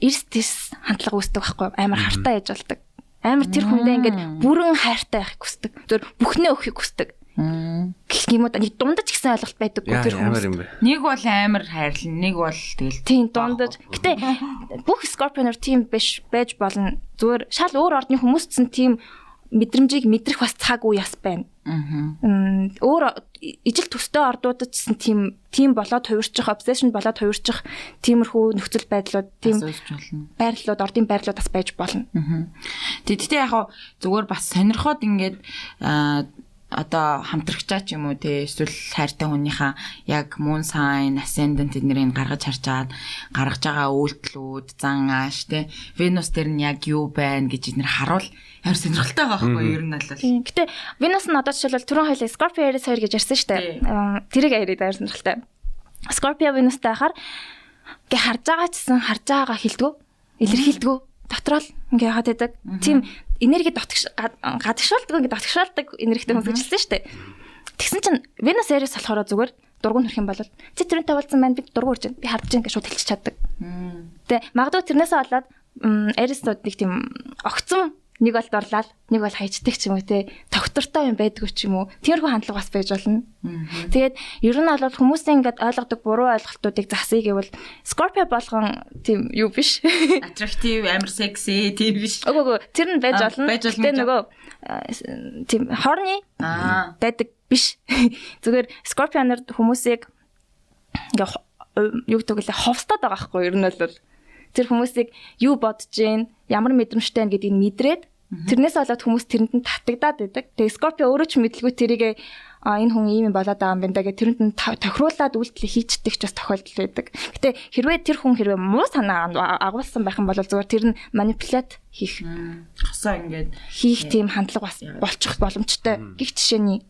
S3: эрс тэрс хандлага үүсдэг байхгүй амар хартай яж болдог. Амар тэр хүндээ ингээд бүрэн хайртай байхыг хүсдэг. Зөв бүхнээ өгөхийг хүсдэг. Гэх юм уу нэг дундаж гэсэн ойлголт байдаггүй тэр
S1: хүмүүс.
S2: Нэг бол амар хайрлна, нэг бол тэгэл
S3: тийм дундаж. Гэтэ бүх Scorpio-нор тийм биш байж болно. Зүгээр шал өөр ордны хүмүүс ч тийм мэдрэмжийг мэдрэх бас цаг үе яс байна. Өөр ижил төстэй ордуудад ч гэсэн тийм болоод хувирчих, obsession болоод хувирчих тиймэрхүү нөхцөл байдлууд, тийм байрлалууд, ордын байрлалууд бас байж болно.
S2: Тэгтээ яг зүгээр бас сонирхоод ингээд одоо хамтрагчаа ч юм уу те эсвэл хайртай хүнийхээ яг moon sign, ascendant эднэрийг гаргаж харж агаад гаргаж байгаа үйлдэлүүд, зан ааш те Venus дээр нь яг юу байна гэж эднэр харуул амар сонирхолтой байгаа байхгүй юу ер нь бол.
S3: Тийм. Гэтэ Venus нь одоо жишээлбэл түрүүн хоёлаа Scorpio Aries 2 гэж ярьсан шүү дээ. Тэрийг яриад амар сонирхолтой. Scorpio Venus-тай байхаар ингээ харж байгаа ч гэсэн харж байгаагаа хэлдэггүй, илэрхийлдэггүй. Дотроо л ингээ яагаад байдаг. Тийм энерги гадагшуулдаг, ингээ дотгошуулдаг энергитэй хүмүүс гэж хэлсэн шүү дээ. Тэгсэн чинь Venus Aries болохоор зүгээр дургу нөрөх юм бол чи тэрнтэй уулзсан байна, би дургу үрж байна. Би харж байгаа ингээ шууд хэлчих чаддаг. Тэгээ магадгүй тэрнээсээ болоод Aries-ууд нэг тийм огцом нэг бол дурлал, нэг бол хайчдаг ч юм уу те тогтвортой юм байдгүй ч юм уу. Тиймэрхүү хандлага бас байж болно. Тэгээд ер нь бол хүмүүсийн ингээд ойлгодог буруу ойлголтуудыг засъя гэвэл Scorpio болгон тийм юу биш.
S2: Attractive, амар sexy тийм биш.
S3: Үгүй, тэр нь байж болно.
S2: Тэгээ
S3: нөгөө тийм horny байдаг биш. Зүгээр Scorpio-ноор хүмүүсийг ингээ юу гэдэг вэ ховстоод байгаа байхгүй ер нь бол тэр хүмүүсийг юу бодож гин, ямар мэдрэмжтэй байна гэдгийг мэдрээд тэрнээс болоод хүмүүс тэрэнд нь татагдаад байдаг. Тэгээ Scorpio өөрөө ч мэдлгүй тэрийг энэ хүн ийм юм болоод байгаа юм байна да гэх тэрэнд нь тохируулаад үйлдэл хийчдэг ч бас тохиолдол байдаг. Гэтэ хэрвээ тэр хүн хэрвээ муу санаа агуулсан байх юм бол зүгээр тэр нь manipulate хийх.
S2: Хосоо ингээд
S3: хийх тийм хандлага бас болчих боломжтой. Гэх жишээний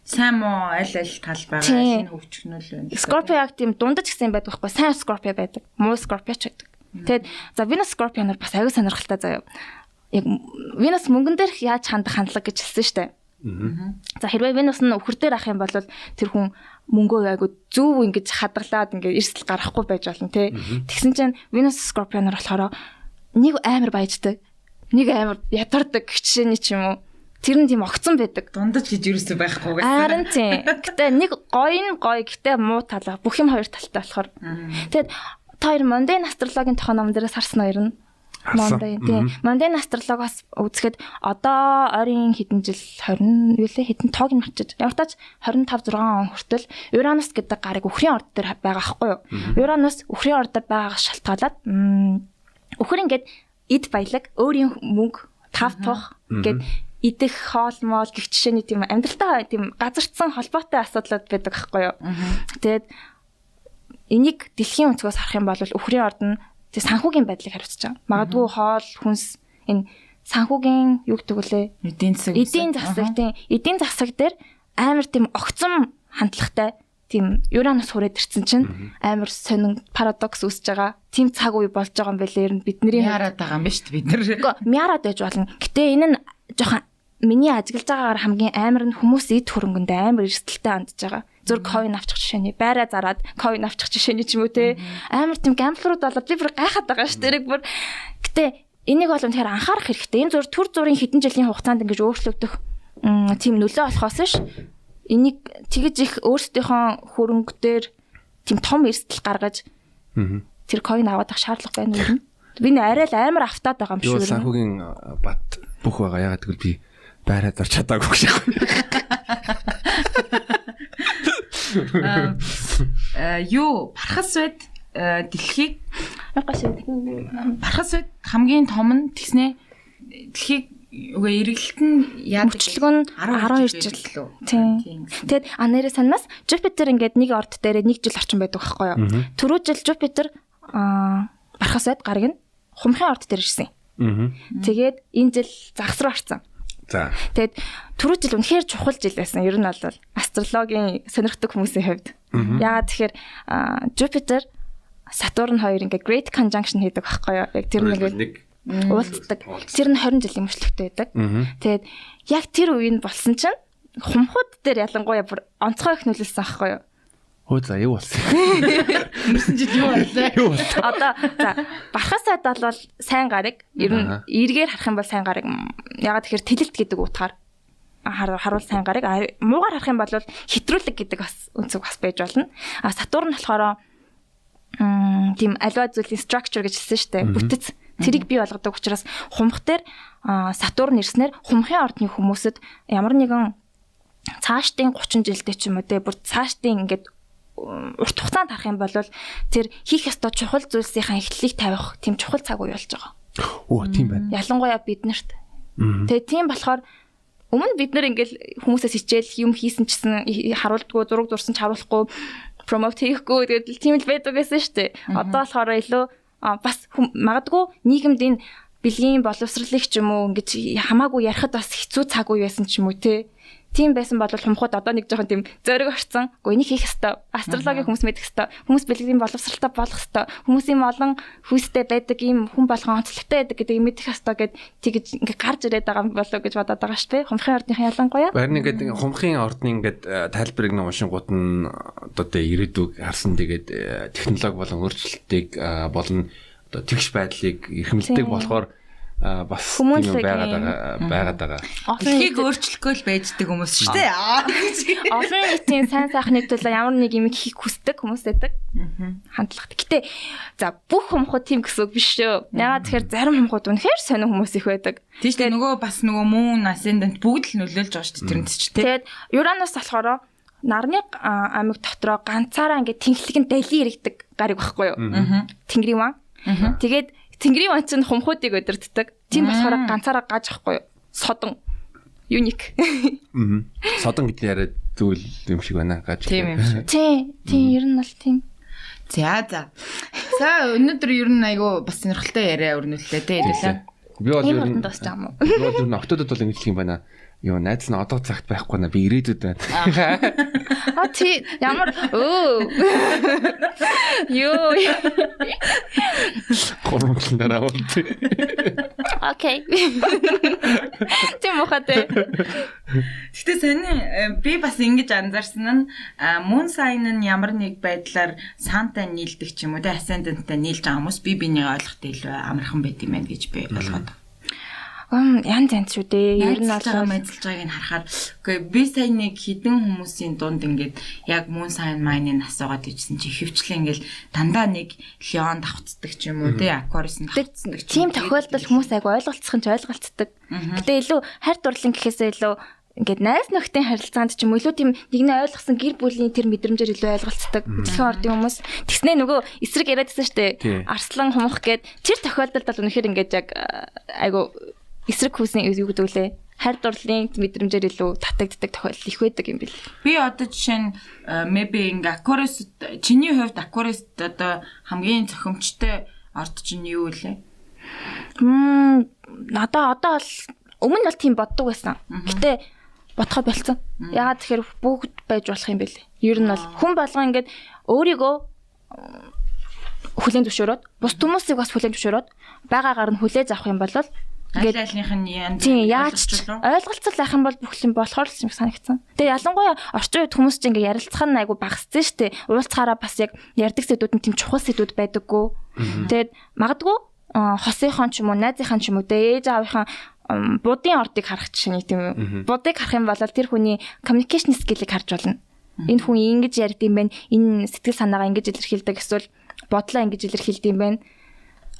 S2: сайн муу аль аль тал байгаа аль нь хөвчгнөл байна.
S3: Scorpio яг тийм дундаж гэсэн юм байдаг байхгүй, сайн Scorpio байдаг. Муу Scorpio ч байдаг. Тэгээд за Venus Scorpio нар бас аюу сонирхолтой заяа. Яг Venus мөнгөн дээрх яаж хандах хандлага гэж хэлсэн шүү дээ. За хэрвээ Venus нь өхөр дээр ах юм бол тэр хүн мөнгөө айгу зөв ингэж хадгалаад ингэ эрсдэл гаргахгүй байж болно тий. Тэгсэн чинь Venus Scorpio нар болохоор нэг амар баяждаг, Нэг амар ядардаг гэх жишээний ч юм уу. Тэр нь тийм огцон байдаг.
S2: Дундаж гэж юусэн байхгүй гэсэн.
S3: Харин тийм. Гэтэ нэг гоё нь гоё, гэтэ муу тал. Бүх юм хоёр талтай болохоор. Тэгээд та хоёр Mundane Astrology-ийн тухай ном дээрээс харсан уу ер нь? Mundane тийм. Mundane Astrology-ос үзэхэд одоо ойрын хэдэн жил 20 юу лээ хэдэн тоог нь марчиж. Ямар тач 25 6 он хүртэл Uranus гэдэг гарыг үхрийн орд дээр байгаа байхгүй юу? Uranus үхрийн орд дээр байгаагаас шалтгаалаад үхэр ингээд эд баялаг, өөрийн мөнгө, тав тух ингээд идэх хоол моол гэх жишээний тийм амьдралтай тийм газарцсан холбоотой асуудлууд байдаг байхгүй юу. Тэгээд энийг дэлхийн өнцгөөс харах юм бол үхрийн орд нь санхүүгийн байдлыг хариуцж байгаа. Магадгүй хоол, хүнс энэ санхүүгийн юу гэдэг вүлээ?
S2: Эдийн засаг.
S3: Эдийн засаг тийм. Эдийн засаг дээр амар тийм огцом хандлагатай тийм Uranus хүрээд ирсэн чинь амар сонин парадокс үүсэж байгаа. Тийм цаг үе болж байгаа юм байлээ ер нь бидний
S2: мяарад байгаа юм биш үү бид нар.
S3: Үгүй мяарад байж болно. Гэтэ энэ нь жоохон миний ажиглаж байгаагаар хамгийн амар нь хүмүүс эд хөрөнгөндөө амар эрсдэлтэй хандж байгаа. Зүр coin авчих жишээний, байраа зараад coin авчих жишээний ч юм уу те. Амар тийм гамблерууд болоод би бүр гайхаад байгаа ш. Тэрэг бүр гэтэ энийг бол үнэхээр анхаарах хэрэгтэй. Энэ зүр төр зүрийн хэдэн жилийн хугацаанд ингэж өөрчлөгдөх тийм нөлөө болохоос ш. Энийг тэгэж их өөрсдийнхөө хөрөнгө дээр тийм том эрсдэл гаргаж тэр coin аваад авах шаардлага байна уу юм? Би нэ арай л амар автаад байгаа юм шиг.
S1: Юу санхүүгийн бат бүх байгаа. Ягаад гэвэл би байраа зарч чадаагүй гэж байна.
S2: Юу Бархас байд дэлхийг Бархас байд хамгийн том нь тэгснэ дэлхийг үгүй эргэлт нь яадаг
S3: мөчлөг нь 12 жил лөө. Тийм. Тэгэд нэрээ санаас Jupiter ингээд нэг орд дээр нэг жил орчин байдаг байхгүй юу? Түрүү жил Jupiter Бархас байд гараг нь хумхын орд дээр ирсэн. Тэгээд энэ жил загас руу орсон.
S1: За.
S3: Тэгээд түрүү жил үнэхээр чухал жил байсан. Ер нь бол астрологийн сонирхдаг хүмүүсийн хувьд. Яагаад тэгэхээр Jupiter Saturn хоёр ингээд Great Conjunction хийдэг байхгүй юу? Яг тэр нэг уулздаг. Тэр нь 20 жилийн мөчлөгтэй байдаг. Тэгээд яг тэр үе нь болсон чинь хумхууд дээр ялангуяа бүр онцгой их нөлөөлсөн байхгүй юу?
S1: Хөө за юу болсон?
S2: Өнгөрсөн жил юу боллоо?
S1: Юу боллоо?
S3: Одоо за Бархас сайд бол сайн гараг. Ер нь эргээр харах юм бол сайн гараг. Ягаад тэгэхээр тэлэлт гэдэг утгаар харуул сайн гараг. Муугаар харах юм бол хэтрүүлэг гэдэг бас өнцөг бас байж болно. А Сатурн болохоор тийм аливаа зүйлийн structure гэж хэлсэн шүү дээ. Бүтэц. Тэрийг бий болгодог учраас хумх дээр Сатурн ирснээр хумхын ордны хүмүүсэд ямар нэгэн цаашдын 30 жилдээ ч юм уу те бүр цаашдын ингээд урт хугацаанд харах юм бол тэр хийх ёстой чухал зүйлсийнхаа эхлэлийг тавих тийм чухал цаг үе болж байгаа.
S1: Оо тийм байна.
S3: Ялангуяа биднэрт. Тэгээ тийм болохоор өмнө бид нэр ингээл хүмүүсээс хичээл юм хийсэн чсэн харуулдаггүй, зураг зурсан ч харуулахгүй, промоут хийхгүй тэгээд тийм л байдаг гэсэн шүү дээ. Одоо болохоор илүү бас магадгүй нийгэмд энэ бэлгийн боловсролыг ч юм уу ингэж хамаагүй ярихад бас хэцүү цаг үе байсан ч юм уу те. Тийм байсан бол хумхууд одоо нэг жоохон тийм зориг орцсон. Үгүй энийг хийх ёстой. Астрологийн хүмүүс мэдэх ёстой. Хүмүүс бэлгийн боловсралтай болох ёстой. Хүмүүс ийм олон хүйстэй байдаг, ийм хүн болгон онцлогтой байдаг гэдэг юм мэдэх ёстой гэд тэгэж ингээ гарч ирээд байгаа юм болоо гэж бодоод байгаа шүү дээ. Хумхын ордныхан ялангуяа.
S1: Харин ингээд хумхын ордны ингээд тайлбарыг нэг уншингууд нь одоо тэ ирээдүг харсан тэгээд технологи болон өөрчлөлтийг болон одоо тэгш байдлыг эрхэмлдэг болохоор бас тийм байгаад байгаа.
S2: Дэлхийг өөрчлөхгүй л байждаг хүмүүс шүү дээ.
S3: Олон нийтийн сайн сайхны төлөө ямар нэг юм хийх хүсдэг хүмүүс байдаг. Хандлагатай. Гэтэ за бүх хумхууд тийм гэсэн үг биш шүү. Ягаад тэгэхээр зарим хумхууд үнэхээр сонин хүмүүс их байдаг.
S2: Тийм шүү дээ. Нөгөө бас нөгөө Moon Ascendant бүгд л нөлөөлж байгаа шүү дээ тэрэнд ч тийм.
S3: Тэгээд Uranus болохоор нарны аймаг дотроо ганцаараа ингээд тэнхлэг нь дали ирэгдэг гарыг байхгүй юу? Тэнгэрийн ван. Тэгээд Тэнгэрийн ван чинь хумхуудыг удирддаг. Тийм болохоор ганцаараа гаж ахгүй юу? Содон. Unique.
S1: Содон гэдэг яриа зүйл юм шиг байна. Гаж.
S2: Тийм юм шиг.
S3: Тийм, ер нь бол тийм.
S2: За за. За өнөөдөр ер нь айгу бас сонирхолтой яриа өрнүүллээ те хэлээ.
S1: Би бол ер нь
S3: дуусч байгаа юм уу?
S1: Би бол ер нь октодод бол ингэж хэлэх юм байна. Йоо найз нь одоо цагт байхгүй наа би ирээдүйд байна.
S3: А тий ямар өө. Йоо.
S1: 3 жилийн дараа бол.
S3: Окей. Тийм ухатай.
S2: Гэтэ сони би бас ингэж анзаарсан нь Moon sign нь ямар нэг байдлаар Сантай нийлдэг ч юм уу те Ascendant-тай нийлж байгаа хүмүүс би бинийгээ ойлгохтой илүү амархан байд юм байна гэж би ойлгоод.
S3: Янз янз шүү дээ.
S2: Ер нь бол майзалж байгааг нь харахаар үгүй би сая нэг хідэн хүмүүсийн дунд ингээд яг moon sign mine-ыг асуугаад ижсэн чи ихэвчлэн ингээд дандаа нэг Леон давхцдаг ч юм уу тий Aquarius нь давхцдаг.
S3: Тийм тохиолдол хүмүүс айгу ойлголцох нь ч ойлголцдог. Гэтэ илүү хайр дурлал гэхээсээ илүү ингээд найз нөхдийн харилцаанд ч юм уу илүү тийм нэгнээ ойлгосон гэр бүлийн тэр мэдрэмжээр илүү ойлголцдог. Дэлхийн ордын хүмүүс тэгснээ нөгөө эсрэг яриад байсан шүү дээ. Арслан хумх гээд тэр тохиолдолд бол үнэхээр ингээд яг айгу эсрэг хүүсний юу гэдэг лээ. Хайр дурлалын мэдрэмжээр илүү татагддаг тохиолдол их байдаг юм бил.
S2: Би одоо жишээ нь maybe ингээ Aquarius чиний хувьд Aquarius одоо хамгийн зохимжтой орд чинь юу вэ?
S3: Надаа одоо бол өмнө нь бол тийм боддог байсан. Гэтэ бодхоо болцсон. Яагаад тэгэхээр бүгд байж болох юм бэл. Ер нь бол хүн болгон ингээд өөрийгөө хүлээн зөвшөөрөөд бус хүмүүсийг бас хүлээн зөвшөөрөөд байгаагаар нь хүлээж авах юм бол
S2: ингээд айлынх нь янз
S3: яаж ойлголцол авах юм бол бүх юм болохоор л юм санагдсан. Тэгээ ялангуяа орчин үед хүмүүс чинь ингээд ярилцах нь айгу багассан шүү дээ. Уулзахаараа бас яг ярьдаг сэдвүүд нь тийм чухал сэдвүүд байдаггүй. Тэгээд магадгүй хосынхон ч юм уу найзынхан ч юм уу дээ ээж аавынхан будын ордыг харах жишээ нэг тийм үү. Будыг харах юм бол тэр хүний communication skill-ийг харж болно. Энэ хүн ингэж ярьд юм байна. Энэ сэтгэл санаагаа ингэж илэрхийлдэг эсвэл бодлоо ингэж илэрхийлдэг юм байна.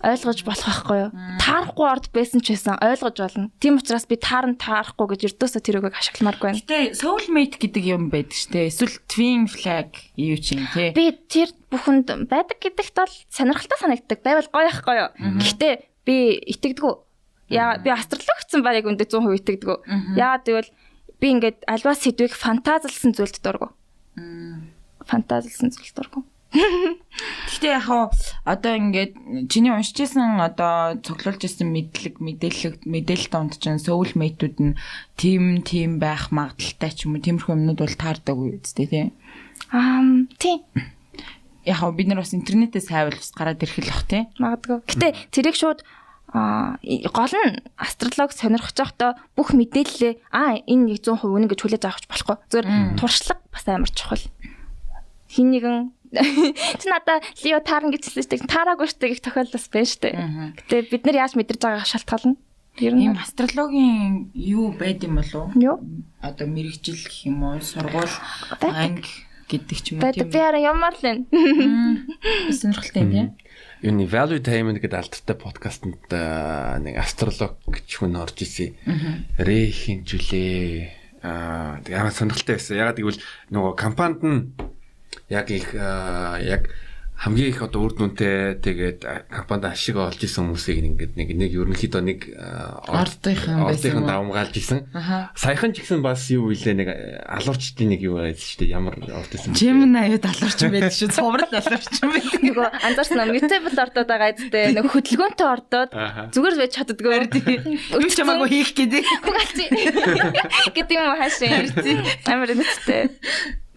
S3: Ойлгож болох байхгүй юу? Таарахгүй орд байсан ч байсан ойлгож болно. Тийм учраас би таарн таарахгүй гэж ердөөсөө тэр үгийг ашигламааргүй байна.
S2: Гэтэ soulmate гэдэг юм байдаг шүү дээ. Эсвэл twin flag юу ч юм тий.
S3: Би тэр бүхэнд байдаг гэдэгт бол сонирхолтой санагддаг. Байвал гоё байхгүй юу? Гэтэ би итгэдэггүй. Яа би астрологчсан байг үндэ 100% итгэдэггүй. Яагаад гэвэл би ингээд альва сэдвийг фантазлсан зүйлд дургу. Фантазлсан зүйлд дургу.
S2: Гэхдээ яг хаа одоо ингээд чиний уншижсэн одоо цуглуулж ирсэн мэдлэг мэдээлэл донд чинь soulmate-үүд нь тим байх магадaltaй ч юм уу тиймэрхүү юмнууд бол таардаг үстэй тий.
S3: Тийм.
S2: Яг хаа бид нар бас интернетээс хайвал бас гараад ирэх л бах тий.
S3: Магадгүй. Гэтэ тэрийг шууд гол нь астролог сонирхож байхдаа бүх мэдээллээ энэ 100% үнэн гэж хүлээж авах болохгүй. Зүгээр туршлага бас амар чухал. Хин нэгэн чи надаа Лео таарна гэж хэлсэн шүү дээ. Таараагүй шүү дээ гэх тохиолдол бас байна шүү дээ. Гэтэ бид нар яаж мэдэрч байгаагаа шалтгаална.
S2: Ер нь астрологийн юу байд юм болов?
S3: Юу?
S2: Одоо мэрэгжил гэх юм уу, сургууль, анги гэдэг ч юм уу
S3: тийм. Би хараа ямаар л байна.
S2: Сонирхолтой юм тийм.
S1: Юуны Valuetainment гэдэг алдартай подкастэнд нэг астролог гэж хүн орж ирсэн. Рэхийн жүлээ. Тэг амар сонирхолтой байсан. Ягаад гэвэл нөгөө компанид нь яг их яг хамгийн их одоо үр дүнтэй тэгээд компанид ашиг олж исэн хүмүүсийг ингээд нэг ерөнхийдөө нэг
S2: ордынхан
S1: давмгаалж исэн. Саяхан ч гэсэн бас юу илээ нэг алуурчдын нэг юу байсан шүү дээ. Ямар орд исэн бэ?
S2: Gemini аюу алуурч байдаг шүү. Цуврал алуурч байдаг.
S3: Нөгөө анзаарсан уу? Mutable ордууд байгаа эцтэй. Нөгөө хөдөлгөөнтэй ордууд зүгээр байж чаддгүй.
S2: Юу ч хамаагүй хийх гэдэг.
S3: Гэдэг юм хаашаа. Амар үнэтэй.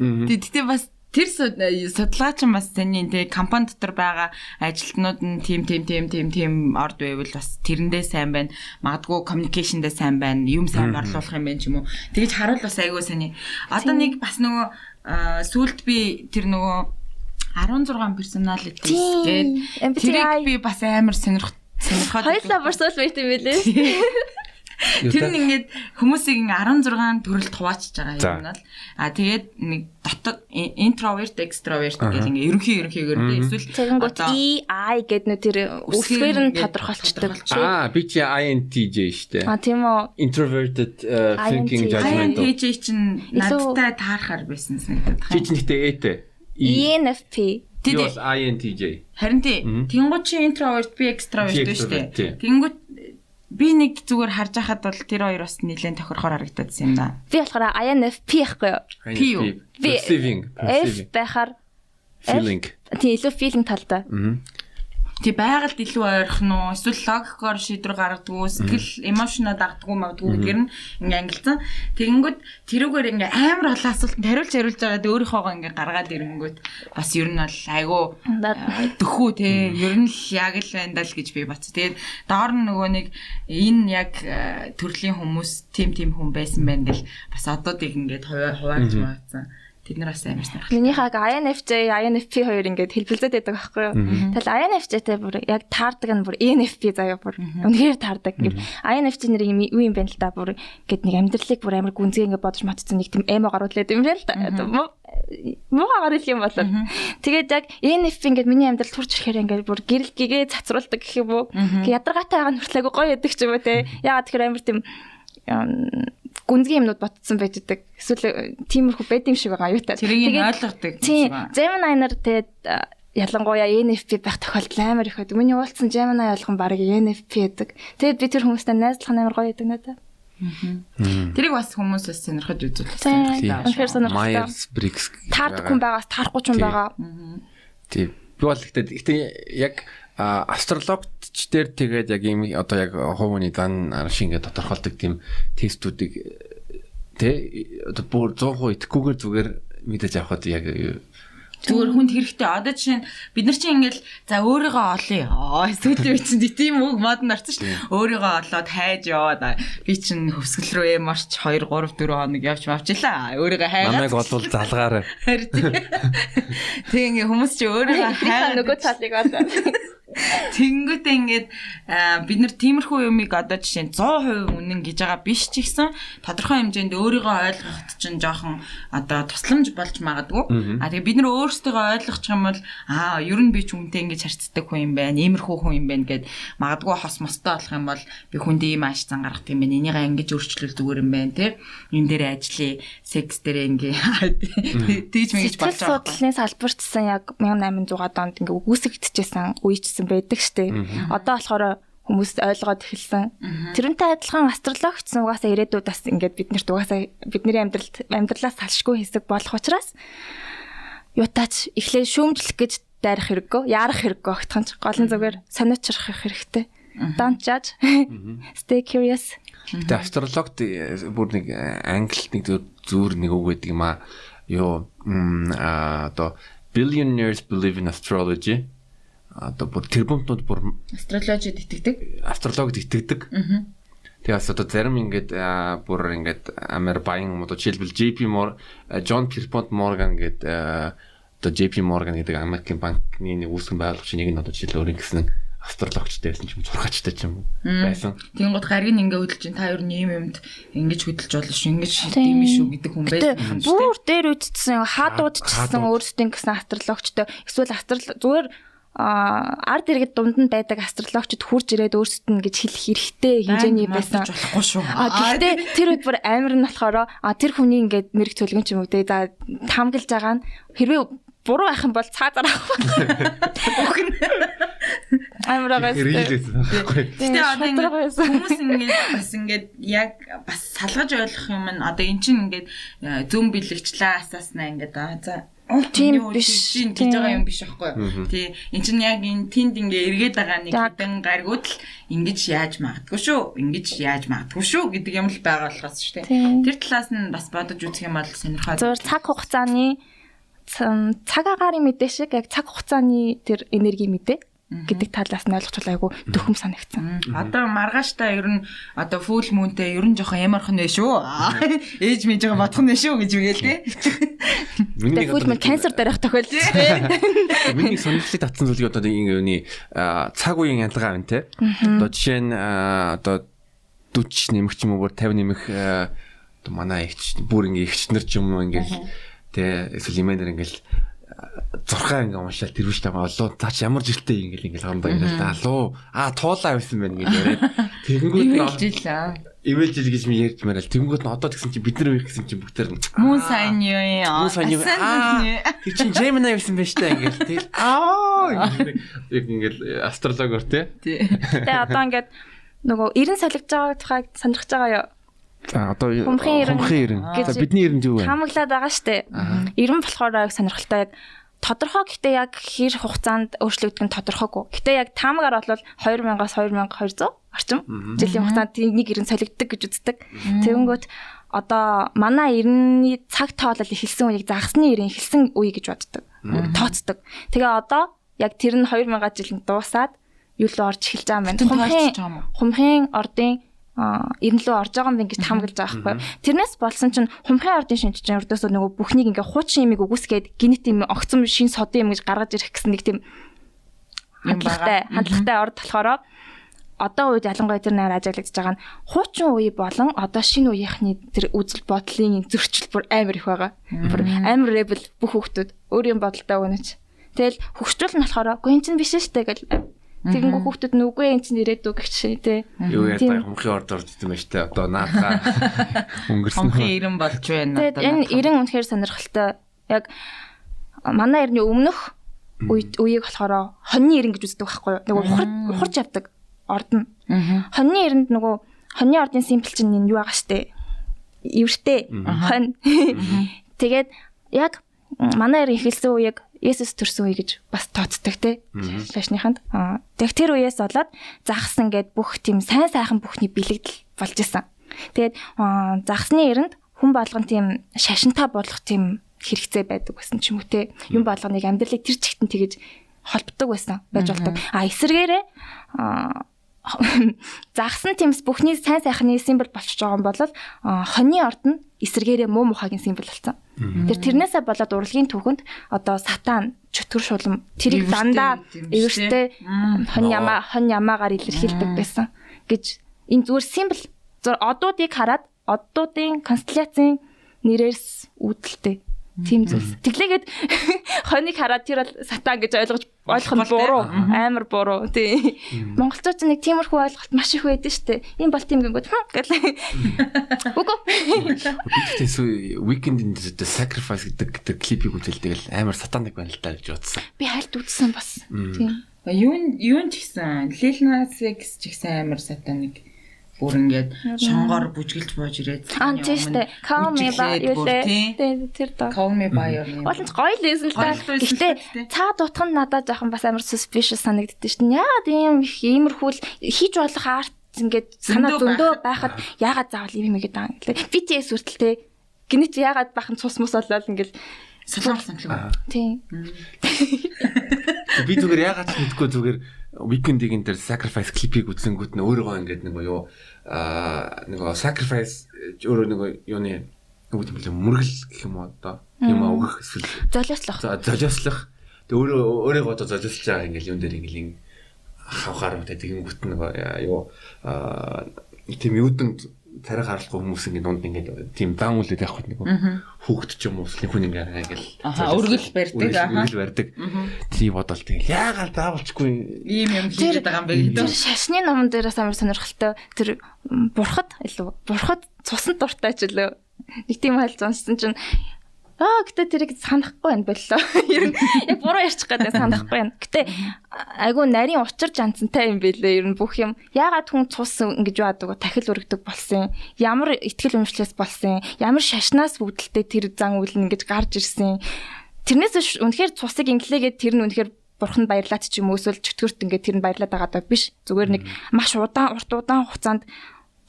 S2: Тэгтээ бас тэр судалгаа чинь бас таны тэ компани дотор байгаа ажилтнууд нь тийм орд байвал бас тэрэндээ сайн байна. Магадгүй communication-дээ сайн байна. Юм сайн борлуулах юм байна ч юм уу. Тэгэж харуул бас айгүй сайн. Одоо нэг бас нөгөө сүулт би тэр нөгөө 16 personality гээд тэрийг би бас амар сонирхоод
S3: хоёлаа бүр soulmate юм билээ.
S2: Тэр нь ингээд хүмүүсийг ингээ 16 төрөлд хуваачиж байгаа юм нь бол тэгээд нэг дотоод introvert extrovert гэл ингээ ерөнхийгээр тэ эсвэл
S3: тэгэнгүүт E I гэдэг нөө тэр үсгээр нь тодорхойлцдог.
S1: Би чи INTJ шүү дээ.
S3: Тийм үү.
S1: Introverted thinking judgmental.
S2: INTJ чинь надтай таархаар байсан санагдаад
S1: байна. Чи чинь гэтээ E-тэй.
S3: ENFP.
S1: Би бол INTJ.
S2: Харин тий. Тэнгууд чи introvert би extrovert шүү дээ. Тэнгууд би нэг зүгээр харж байхад бол тэр хоёр бас нэлээд тохирохоор харагдадсан юм да.
S3: Би болохоор INFP байхгүй юу?
S2: P юу?
S1: Perceiving.
S3: F байхаар
S1: feeling.
S3: Тийм илүү feeling талтай.
S2: Тий байгальд илүү ойрхон уу? Эсвэл логикоор шийдвэр гаргадаг уу? Сэтгэл эмошноо дагдаг уу магадгүй гэдгээр нь ингээ ангилсан. Тэгэнгүүт тэрүүгээр ингээ амар олон асуултанд хариулж байгаад өөрийнхөөгөө ингээ гаргаад ирэнгүүт бас ер нь бол айгүй дөхүү те. Ер нь л яг л байна даа л гэж би бодсон. Тэгээд доор нь нөгөө нэг энэ яг төрлийн хүмүүс тим хүн байсан байна гэл бас одоодыг ингээд хуваалж магаадсан. Тэд нар бас амар сонирхолтой.
S3: Минийх яг INFJ, INFP хоёр ингээд хэлбэлзээд байдаг байхгүй юу. Тэгэл INFJ-тэй бүр яг таардаг нь бүр ENFP заяа бүр үнэхээр таардаг. Ингээд INFJ нэр юм юу юм бэ л да бүр ингээд нэг амьдралыг бүр амар гүнзгий ингээд бодож матцсан нэг тийм эмо гаруулаад юм байна л да. Муугаа гаруул юм болоо. Тэгээд яг ENFP ингээд миний амьдрал турж ирэхээр ингээд бүр гэрэл гэгээ цацруулдаг гэх юм уу. Ядаргаатай байгаа нь хүртэл айгу гоё яадаг ч юм уу те. Яагаад тэгэхээр амар тийм гүнзгий юмнууд ботцсон байж идэг. Эсвэл тиймэрхүү байд юм шиг байгаа аюутай.
S2: Тэрийг ойлгодог.
S3: Тийм. Gemini нар тэгээд ялангуяа ENFP байх тохиолдол амар их байдаг. Миний уулзсан Gemini болгон бараг ENFP байдаг. Тэгээд би тэр хүмүүстэй найзлах нь амар гоё байдаг надад.
S2: Тэрийг бас хүмүүс бас сонирхож үзүүлэх сонирхолтой.
S3: Үнэхээр сонирхолтой.
S1: Myers Briggs
S3: таардаг хүн байгаас таарахгүй ч хүн байгаа.
S1: Тийм. Би бол гэхдээ яг астрологч дээр тэгээд яг ийм одоо яг хүмүүний зан шиг ингээд тодорхойлдог тийм тестүүдийг тэ одоо бүр 100% итгэхгүйгээр зүгээр мэдээж авахд яг
S2: зүгээр хүнд хэрэгтэй. Одоо жишээ нь бид нар чинь ингээл за өөрийгөө олъё. Сүүлийн үе чинь тийм үг модонд орсон шүү дээ. Өөрийгөө олоод хайж яваад би чинь хөвсгөл рүү эм орч 2 3 4 хоног явж мавчлаа. Өөрийгөө хайгаад.
S1: Намайг олвол залгаарай.
S2: Тэг ингээ хүмүүс чи өөрийгөө хайгаад
S3: нөгөө талыг олоо.
S2: Тэнгүүтээ ингээд бид нар тиймэрхүү юмыг одоо жишээ нь 100% үнэн гэж байгаа биш ч гэсэн тодорхой хэмжээнд өөрийгөө ойлгоход чинь жоохон одоо тусламж болж магадгүй. А тэгээ бид нар өөрсдийгөө ойлгочих юм бол ер нь би ч хүнтэй ингэж харьцдаг хүн юм байна, иймэрхүү хүн юм байна гэд магадгүй хос мостой болох юм бол би хүнд ийм ааш зан гаргах юм байна. Энийгээ ингэж өөрчлөл зүгээр юм байна те. Энэ дээр ажиллая, секс дээр ингээ тийж мэгж болж
S3: байгаа. Сэтгэл судлалын салбартсан яг 1800-аад онд ингээ үгүйсэгдэжсэн үеичсэн байдаг штэ. Одоо болохоор хүмүүс ойлгоод эхэлсэн. Тэрнтэй адилхан астрологч угаасаа ирээдүйд бас ингээд биднэрт угаасаа бидний амьдралаас салшгүй хэсэг болох учраас юутаач эхлээ шүүмжлэх гэж дайрах хэрэггүй, яарах хэрэггүй огтхон ч гол нь зүгээр сониучрах хэрэгтэй. Don't judge. Stay curious.
S1: Гэтэ астрологт бүр нэг англи нэг зүүр нэг үг байдаг юм аа. Юу одоо billionaires believe in astrology. Одоо бүр тэрбумтнууд бүр
S2: астрологид итгэдэг.
S1: Астрологид итгэдэг. Тэгээ бас одоо зарим ингээд бүр ингээд амар баян юм одоо жишээлбэл JP Morgan, John Pierpont Morgan гэдэг одоо JP Morgan гэдэг Америкийн банкны нэг үүсгэн байгуулагч нэг нь одоо жишээл өөрийн гэсэн астрологчтай байсан ч юм зургаачтай ч юм байсан.
S2: Тэнгууд гариг нь ингээ хөдөлж чинь та ер нь ийм юмд ингэж хөдөлж болно шүү, ингэж тийм шүү гэдэг хүн байсан юм шүү.
S3: Бүр дээр үдцсэн хаадуудчсан өөрсдийн гэсэн астрологчтой эсвэл зүгээр ард иргэд дунд нь байдаг астрологчд хурж ирээд өөрсдөд нь гэж хэлэх хэрэгтэй хэмжээний байсан.
S2: Болохгүй шүү.
S3: Гэхдээ тэр үед бүр амар нь болохоор тэр хүний ингээд мэрэг цөлгөн ч юм уу те за таамаглаж байгаа нь хэрвээ буруу байх юм бол цаазаар авах.
S2: Үхэн.
S3: Амар байгаа шүү.
S2: Гэтэ одоо ингээд хүмүүс ингээд бас ингээд яг бас салгаж ойлгох юм нь одоо эн чинь ингээд зүүн бэлэгчлээ асааснаа ингээд за
S3: тийм биш
S2: гэж байгаа юм биш байхгүй юу. Тий. Эн чинь яг энэ тэнд ингээ эргээд байгаа нэг хэдэн гаригууд л ингэж яаж магадгүй шүү. Ингэж яаж магадгүй шүү гэдэг юм л байгаа болохоос шүү дээ. Тэр талаас нь бас бодож үзэх юм бол сонирхол.
S3: Зөвхөн цаг хугацааны цаг агаарын мэдээ шиг яг цаг хугацааны тэр энерги мэдээ гэдэг талаас нь ойлгочихвол айгүй дөхөм санагдсан.
S2: Одоо маргааштай ер нь одоо full moon-тэй ер нь жоохон ямархан нэ шүү. Ээж мэжээ бодох нэ шүү гэж үгээл тий.
S3: Миний full moon cancer дээрх тохиолдол тий.
S1: Миний сонирхлыг татсан зүйлийг одоо ингэ юуны цаг үеийн ялгаа байна те. Одоо жишээ нь одоо 40 нэмэх ч юм уу 50 нэмэх одоо манай эгч бүр ингэ эгчнэр ч юм уу ингээл тэ эсвэл имэнэр ингээл зурхаа ингээ уншаал тэр үш таа олоо цаач ямар жилтэй ингээл ингээл хоорондоо ингээл алуу туулаа байсан байна гэж яриад тэгэнгүүт
S2: нь
S1: имэйлжил гэж ми ярьж марал тэгэнгүүт нь одоо тэгсэн чи бид нар үеих гэсэн чи бүгдээр
S2: мөн сайн юу
S1: юм тэр чин Gemini байсан байж та ингээл тэгэл яг ингээл астрологоор те.
S3: Тэгээ одоо ингээд нөгөө 90 солигдож байгаа тухайг сонирхож байгаа юу?
S1: За одоо хумхын 90. За бидний 90 юу вэ?
S3: Хамаглаад байгаа штэ. 90 болохоор сонирхолтой яг тодорхой гэхдээ яг хэр хугацаанд өөрчлөгдөх нь тодорхойгүй. Гэтэ яг таамагаар бол 2000-аас 2200 орчим жилийн хугацаанд нэг 90 солигддог гэж үздэг. Тэгэнгүүт одоо манай 90-ний цаг тоолол эхэлсэн үеийг загасны 90 эхэлсэн үе гэж боддог. Тооцдог. Тэгээ одоо яг тэр нь 2000 жилд дуусаад юу л орж эхэлж байгаа юм байна. Хумхын ордын эрен лүү орж байгаа юм бэ гэж таамаглаж байгаа байхгүй. Тэрнээс болсон чинь хумхын ордын шинж чинь өрдөөсөө нөгөө бүхнийг ингээ хуучин юмыг үгүйсгээд гинэт юм огцом шин содон юм гэж гаргаж ирэх гэсэн нэг тийм хандлагатай орд болохоор одоо үед ялангуяа тэр нээр ажиглагдж байгаа нь хуучин үе болон одоо шинэ үеийнхний тэр үзэл бодлын зөрчил бүр амар их байгаа. Бүр амар rebel бүх хүүхдүүд өөрийн бодолтой өгнөч. Тэгэл хөгжүүл нь болохоор үгүй эн чинь биш шүү дээ гэл тэгэнгүү хүүхдүүд нь үгүй эн чинь ирээдүй гэх чинь тий.
S1: Юу яа та хумхын орд орж идэм байж тээ одоо наадгаа өнгөрсөн.
S2: Хумхын ирэн болж байна
S3: одоо. Тэгээд энэ ирэн үнэхээр сонирхолтой. Яг манай эртний өмнөх үеийг болохоор хоньны ирэн гэж үздэг байхгүй юу? Нөгөө ухарч явдаг орд нь. Хоньны ирэнд нөгөө хоньны ордын симпл чинь энэ юу байгаа штэ. Эвэртэй хонь. Тэгээд яг манай эрен эхэлсэн үеийг Есүс төрсөн үе гэж бас тооцдог те шашныханд. Тэгээд тэр үеэс болоод загас ингээд бүх тийм сайн сайхан бүхний бэлэгдэл болж исэн. Тэгээд загасны эрэнд хүн болгон тийм шашинтаа болох тийм хэрэгцээ байдаг байсан ч юм уу те. Юм болгоныг амьдралыг тэр чигтэн тэгэж холбдог байсан байж болдог. А эсвэргээрээ загсан тэмс бүхний сайн сайхны символ болчихж байгаа юм бол хоньны орд нь эсэргээрээ муу мухагийн символ болсон. Тэр тэрнээсээ болоод урлагийн түүхэнд одоо сатан, чөтгөр шулам тэрийг дандаа эвэртэй хонь ямаагаар илэрхийлдэг байсан гэж энэ зүгээр символ зүгээр одуудыг хараад одуудын констелляцийн нэрээс үүдэлтэй тийм зүйлс. Тэглээгээд хоныг хараад тэр бол сатан гэж ойлгож ойлгох нь буруу, амар буруу. Тий. Монголчууд нэг тиймэрхүү ойлголт маш их байдаг шүү дээ. Энэ бол тийм гингүүд гэл. Үгүй.
S1: Би тэгтээ Weekend-ийн The Sacrifice гэдэг клипийг үзэл тэгэл амар сатаныг байна л да гэж бодсон.
S3: Би хальт үзсэн бас. Тийм.
S2: Юун ч гэсэн Lil Nas X ч гэсэн амар сатаныг бүр ингээд шонгоор бүжгэлж бууж ирээд
S3: аа тийм шүү дээ. Call me by your name. Тэр доо.
S2: Call me by your name.
S3: Олон ч гоё л байсан л та. Гэхдээ цаад утга нь надад жоохон бас амар suspicious санагддээ шүү дээ. Яагаад ийм их иймэрхүү л хийж болох арт ингээд санаа зөндөө байхад яагаад заавал ийм юм игээд байгаа юм гэлээ. BTS хүртэл те гинэт яагаад бахан цус мус болол ингээд
S2: солонгос амтлаг.
S3: Тийм.
S1: Би зүгээр яагаад ч мэдгүй зүгээр Weekend-ийн тэр Sacrifice клипийг үзэнгүүт нь өөрөөгөө ингээд нэг юу нөгөө sacrifice өөрөө нөгөө юуны нөгөө тийм мөргөл гэх юм уу одоо юм өгөх эсвэл
S3: золиослох.
S1: Золиослох. Тэг өөрөө өөрийгөө одоо золиослож байгаа ингээд юм дээр ингээд хавхаар юмтай тэгэнгүүт нөгөө юу тийм юудэн царай харахгүй хүмүүс ингээд дунд ингээд тийм дан үлээд явах нэг хүүхэд ч юм уу хүн ингээд ингээд
S2: өргөл барьдаг
S1: өргөл барьдаг тийм бодол тэгэл яагаад заавалчгүй
S2: ийм юм хийгээд байгаа юм бэ гэдэг.
S3: Тэр шашны номон дээрээс амар сонирхолтой тэр бурхад илүү бурхад цуснд дуртай ч илүү нэг тийм хайлт уншсан чинь гэтээ тэрийг санахгүй байна боллоо. Ер нь яг буруу ярьчих гэдэг санахгүй байна. Гэтэ айгүй нарийн учир жанцантай юм бэлээ. Ер нь бүх юм. Яагаад хүн цус ингэж яадаг вэ? Тахил өргөдөг болсон. Ямар итгэл үнэмшлээс болсон. Ямар шашнаас үүдэлтэй тэр зан үйл нь ингэж гарч ирсэн. Тэрнээс үнэхээр цусыг инглээгээд тэр нь үнэхээр бурханд баярлаад ч юм уу эсвэл чөтгөрт ингээд тэр нь баярлаад байгаа даа биш. Зүгээр нэг маш удаан урт удаан хугацаанд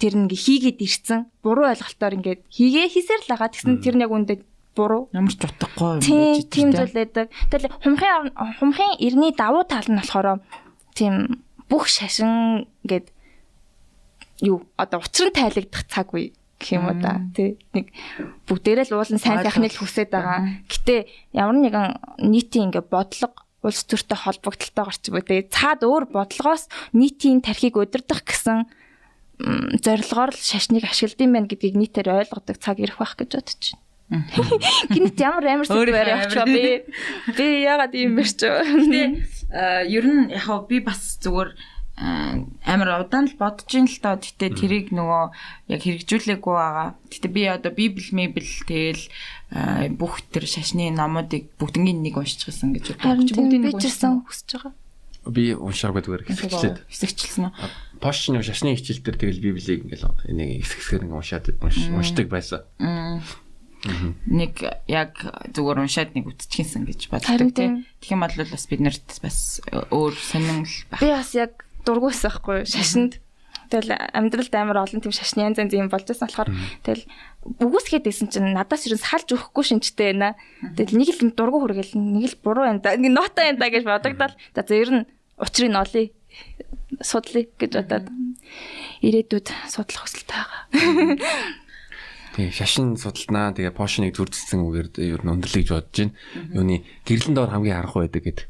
S3: тэр нь ингээ хийгээд ирсэн. Буруу ойлголтоор ингээд хийгээ хийсээр л байгаа. Тэгсэн тэр нь яг үндэ буруу.
S2: Ямар ч утгагүй юм байж
S3: тийм зүйл байдаг. Тэгэл хумхын эртний давуу тал нь болохоор тийм бүх шашин гээд юу одоо учир нь тайлагдах цаг үе гэх юм уу да. Тий. Нэг бүгдээрээ л уулын сайн сайхныг л хүсээд байгаа. Гэтэ ямар нэгэн нийтийн ингээ бодлого улс төртэй холбогдлолтойгоор ч юм уу тий. Цаад өөр бодлогоос нийтийн тархийг удирдах гэсэн зорилгоор л шашныг ашигладаг юм байна гэдгийг нийтээр ойлгодог цаг ирэх байх гэж бодож байна. Гинэт ямар амар сэдвээр явчихва би. Би яагаад ийм ярьч вэ?
S2: Гэтэ ер нь яг би бас зүгээр амар удаан л бодож ин л доо. Гэтэ тэрийг нөгөө яг хэрэгжүүлээгүй байгаа. Гэтэ би одоо библ мэбл тэгэл бүх тэр шашны номуудыг бүгднгийн нэг уншчихсан гэж
S3: бодож. Бүгдийг нэг уншсан хүсэж байгаа.
S1: Би уншаагүй зүгээр хэсэгчлээд.
S2: Хэсэгчлсэн үү?
S1: Пош нь шашны хичээл дээр тэгэл библийг ингээл нэг хэсэг хэсгээр ингээ уншаад уншдаг байсан.
S2: Нэг яг зүгээр уншаад нэг үтчихсэн гэж боддог тийм. Тэгэх юм бол бас бид нарт бас өөр сонин л
S3: байх. Би бас яг дургүйсэн байхгүй юу шашинд. Тэгэл амьдралд амар олон тийм шашны янз янз юм болж байсан болохоор тэгэл үгүйсгээд байсан чинь надаас ер нь салж өгөхгүй шинжтэй байна. Тэгэл нэг л дургу хүргээл нэг л буруу байна да. Нэг нотой байна да гэж бодогдол. За ер нь учрыг нь олъё. Судлаа гэж бодоод. Ирээдүйд судлах хүсэлтэй байгаа.
S1: Тийм, шашин судалнаа. Тэгээ пошныг зүрдсэн үгээр ер нь өндөрлөе гэж бодож байна. Юуны гэрлэн доор хамгийн харанхуй байдаг гэдэг.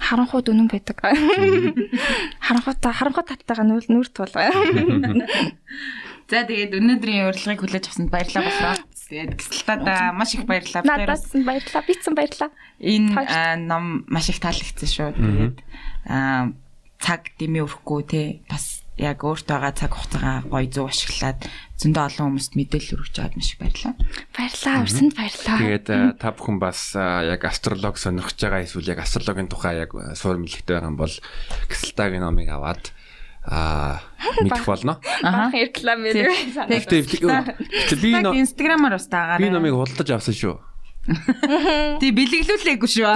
S3: Харанхуйд үнэн байдаг. Харанхуйтай харанхуй таттайгаа нүүр туулгаа.
S2: За, тэгээд өнөөдрийн урилгыг хүлээж авсанд баярлалаа болоо. Тэгээд гисэлтада маш их баярлалаа.
S3: Надаас нь баярлалаа. Битсэн баярлалаа.
S2: Энэ ном маш их таалагдсан шүү. Тэгээд цаг дэмий өрөхгүй те, бас яг өөртөө байгаа цаг хугацаагаа гоё зөв ашиглаад зөндөө олон хүмүүст мэдээлэл өргөж аваад маш их баярлалаа.
S3: Баярлалаа. Урсанд баярлалаа.
S1: Тэгээд та бүхэн бас яг астролог сонирхож байгаа эсвэл яг астрологийн тухай яг суур мэдлэгтэй байгаа юм бол Гисэлтагийн номыг аваад мэдэх болно.
S3: Баахан реклам мэдээ.
S1: Гэхдээ би
S2: Instagram-аар бас дагаарай.
S1: Би номыг худалдаж авсан шүү.
S2: Тий, бэлэглүүлээгүй шүү.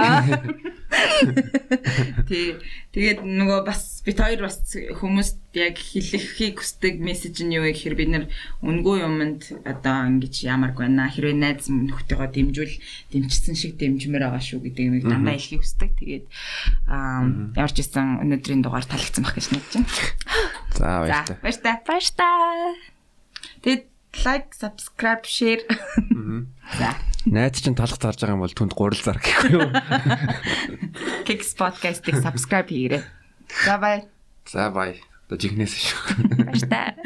S2: Тий. Тэгээд нөгөө бас бит хоёр бас хүмүүст яг хэлэхийг хүсдэг мессеж нь юу вэ гэхээр бид нэр үнгүй юмд одоо ингэж яамарг байна. Хэрвээ найз нөхдөйгөө дэмжүүл дэмжсэн шиг дэмжмээр байгаа шүү гэдэг юмыг дандаа хэлхийг хүсдэг. Тэгээд ямар ч байсан өнөөдрийн дугаар таалагдсан байх гэж найдаж байна.
S1: За, баяртай.
S2: Баяртай.
S3: Баяртай.
S2: Тэгээд like, subscribe, share. За.
S1: Найз чинь талах зарж байгаа юм бол түнд гурил зар гэхгүй юу?
S2: Kicks podcast-ыг subscribe хийгээрэй. За, bye.
S1: За, bye. Одоо жигнэс шүү.
S3: Баяртай.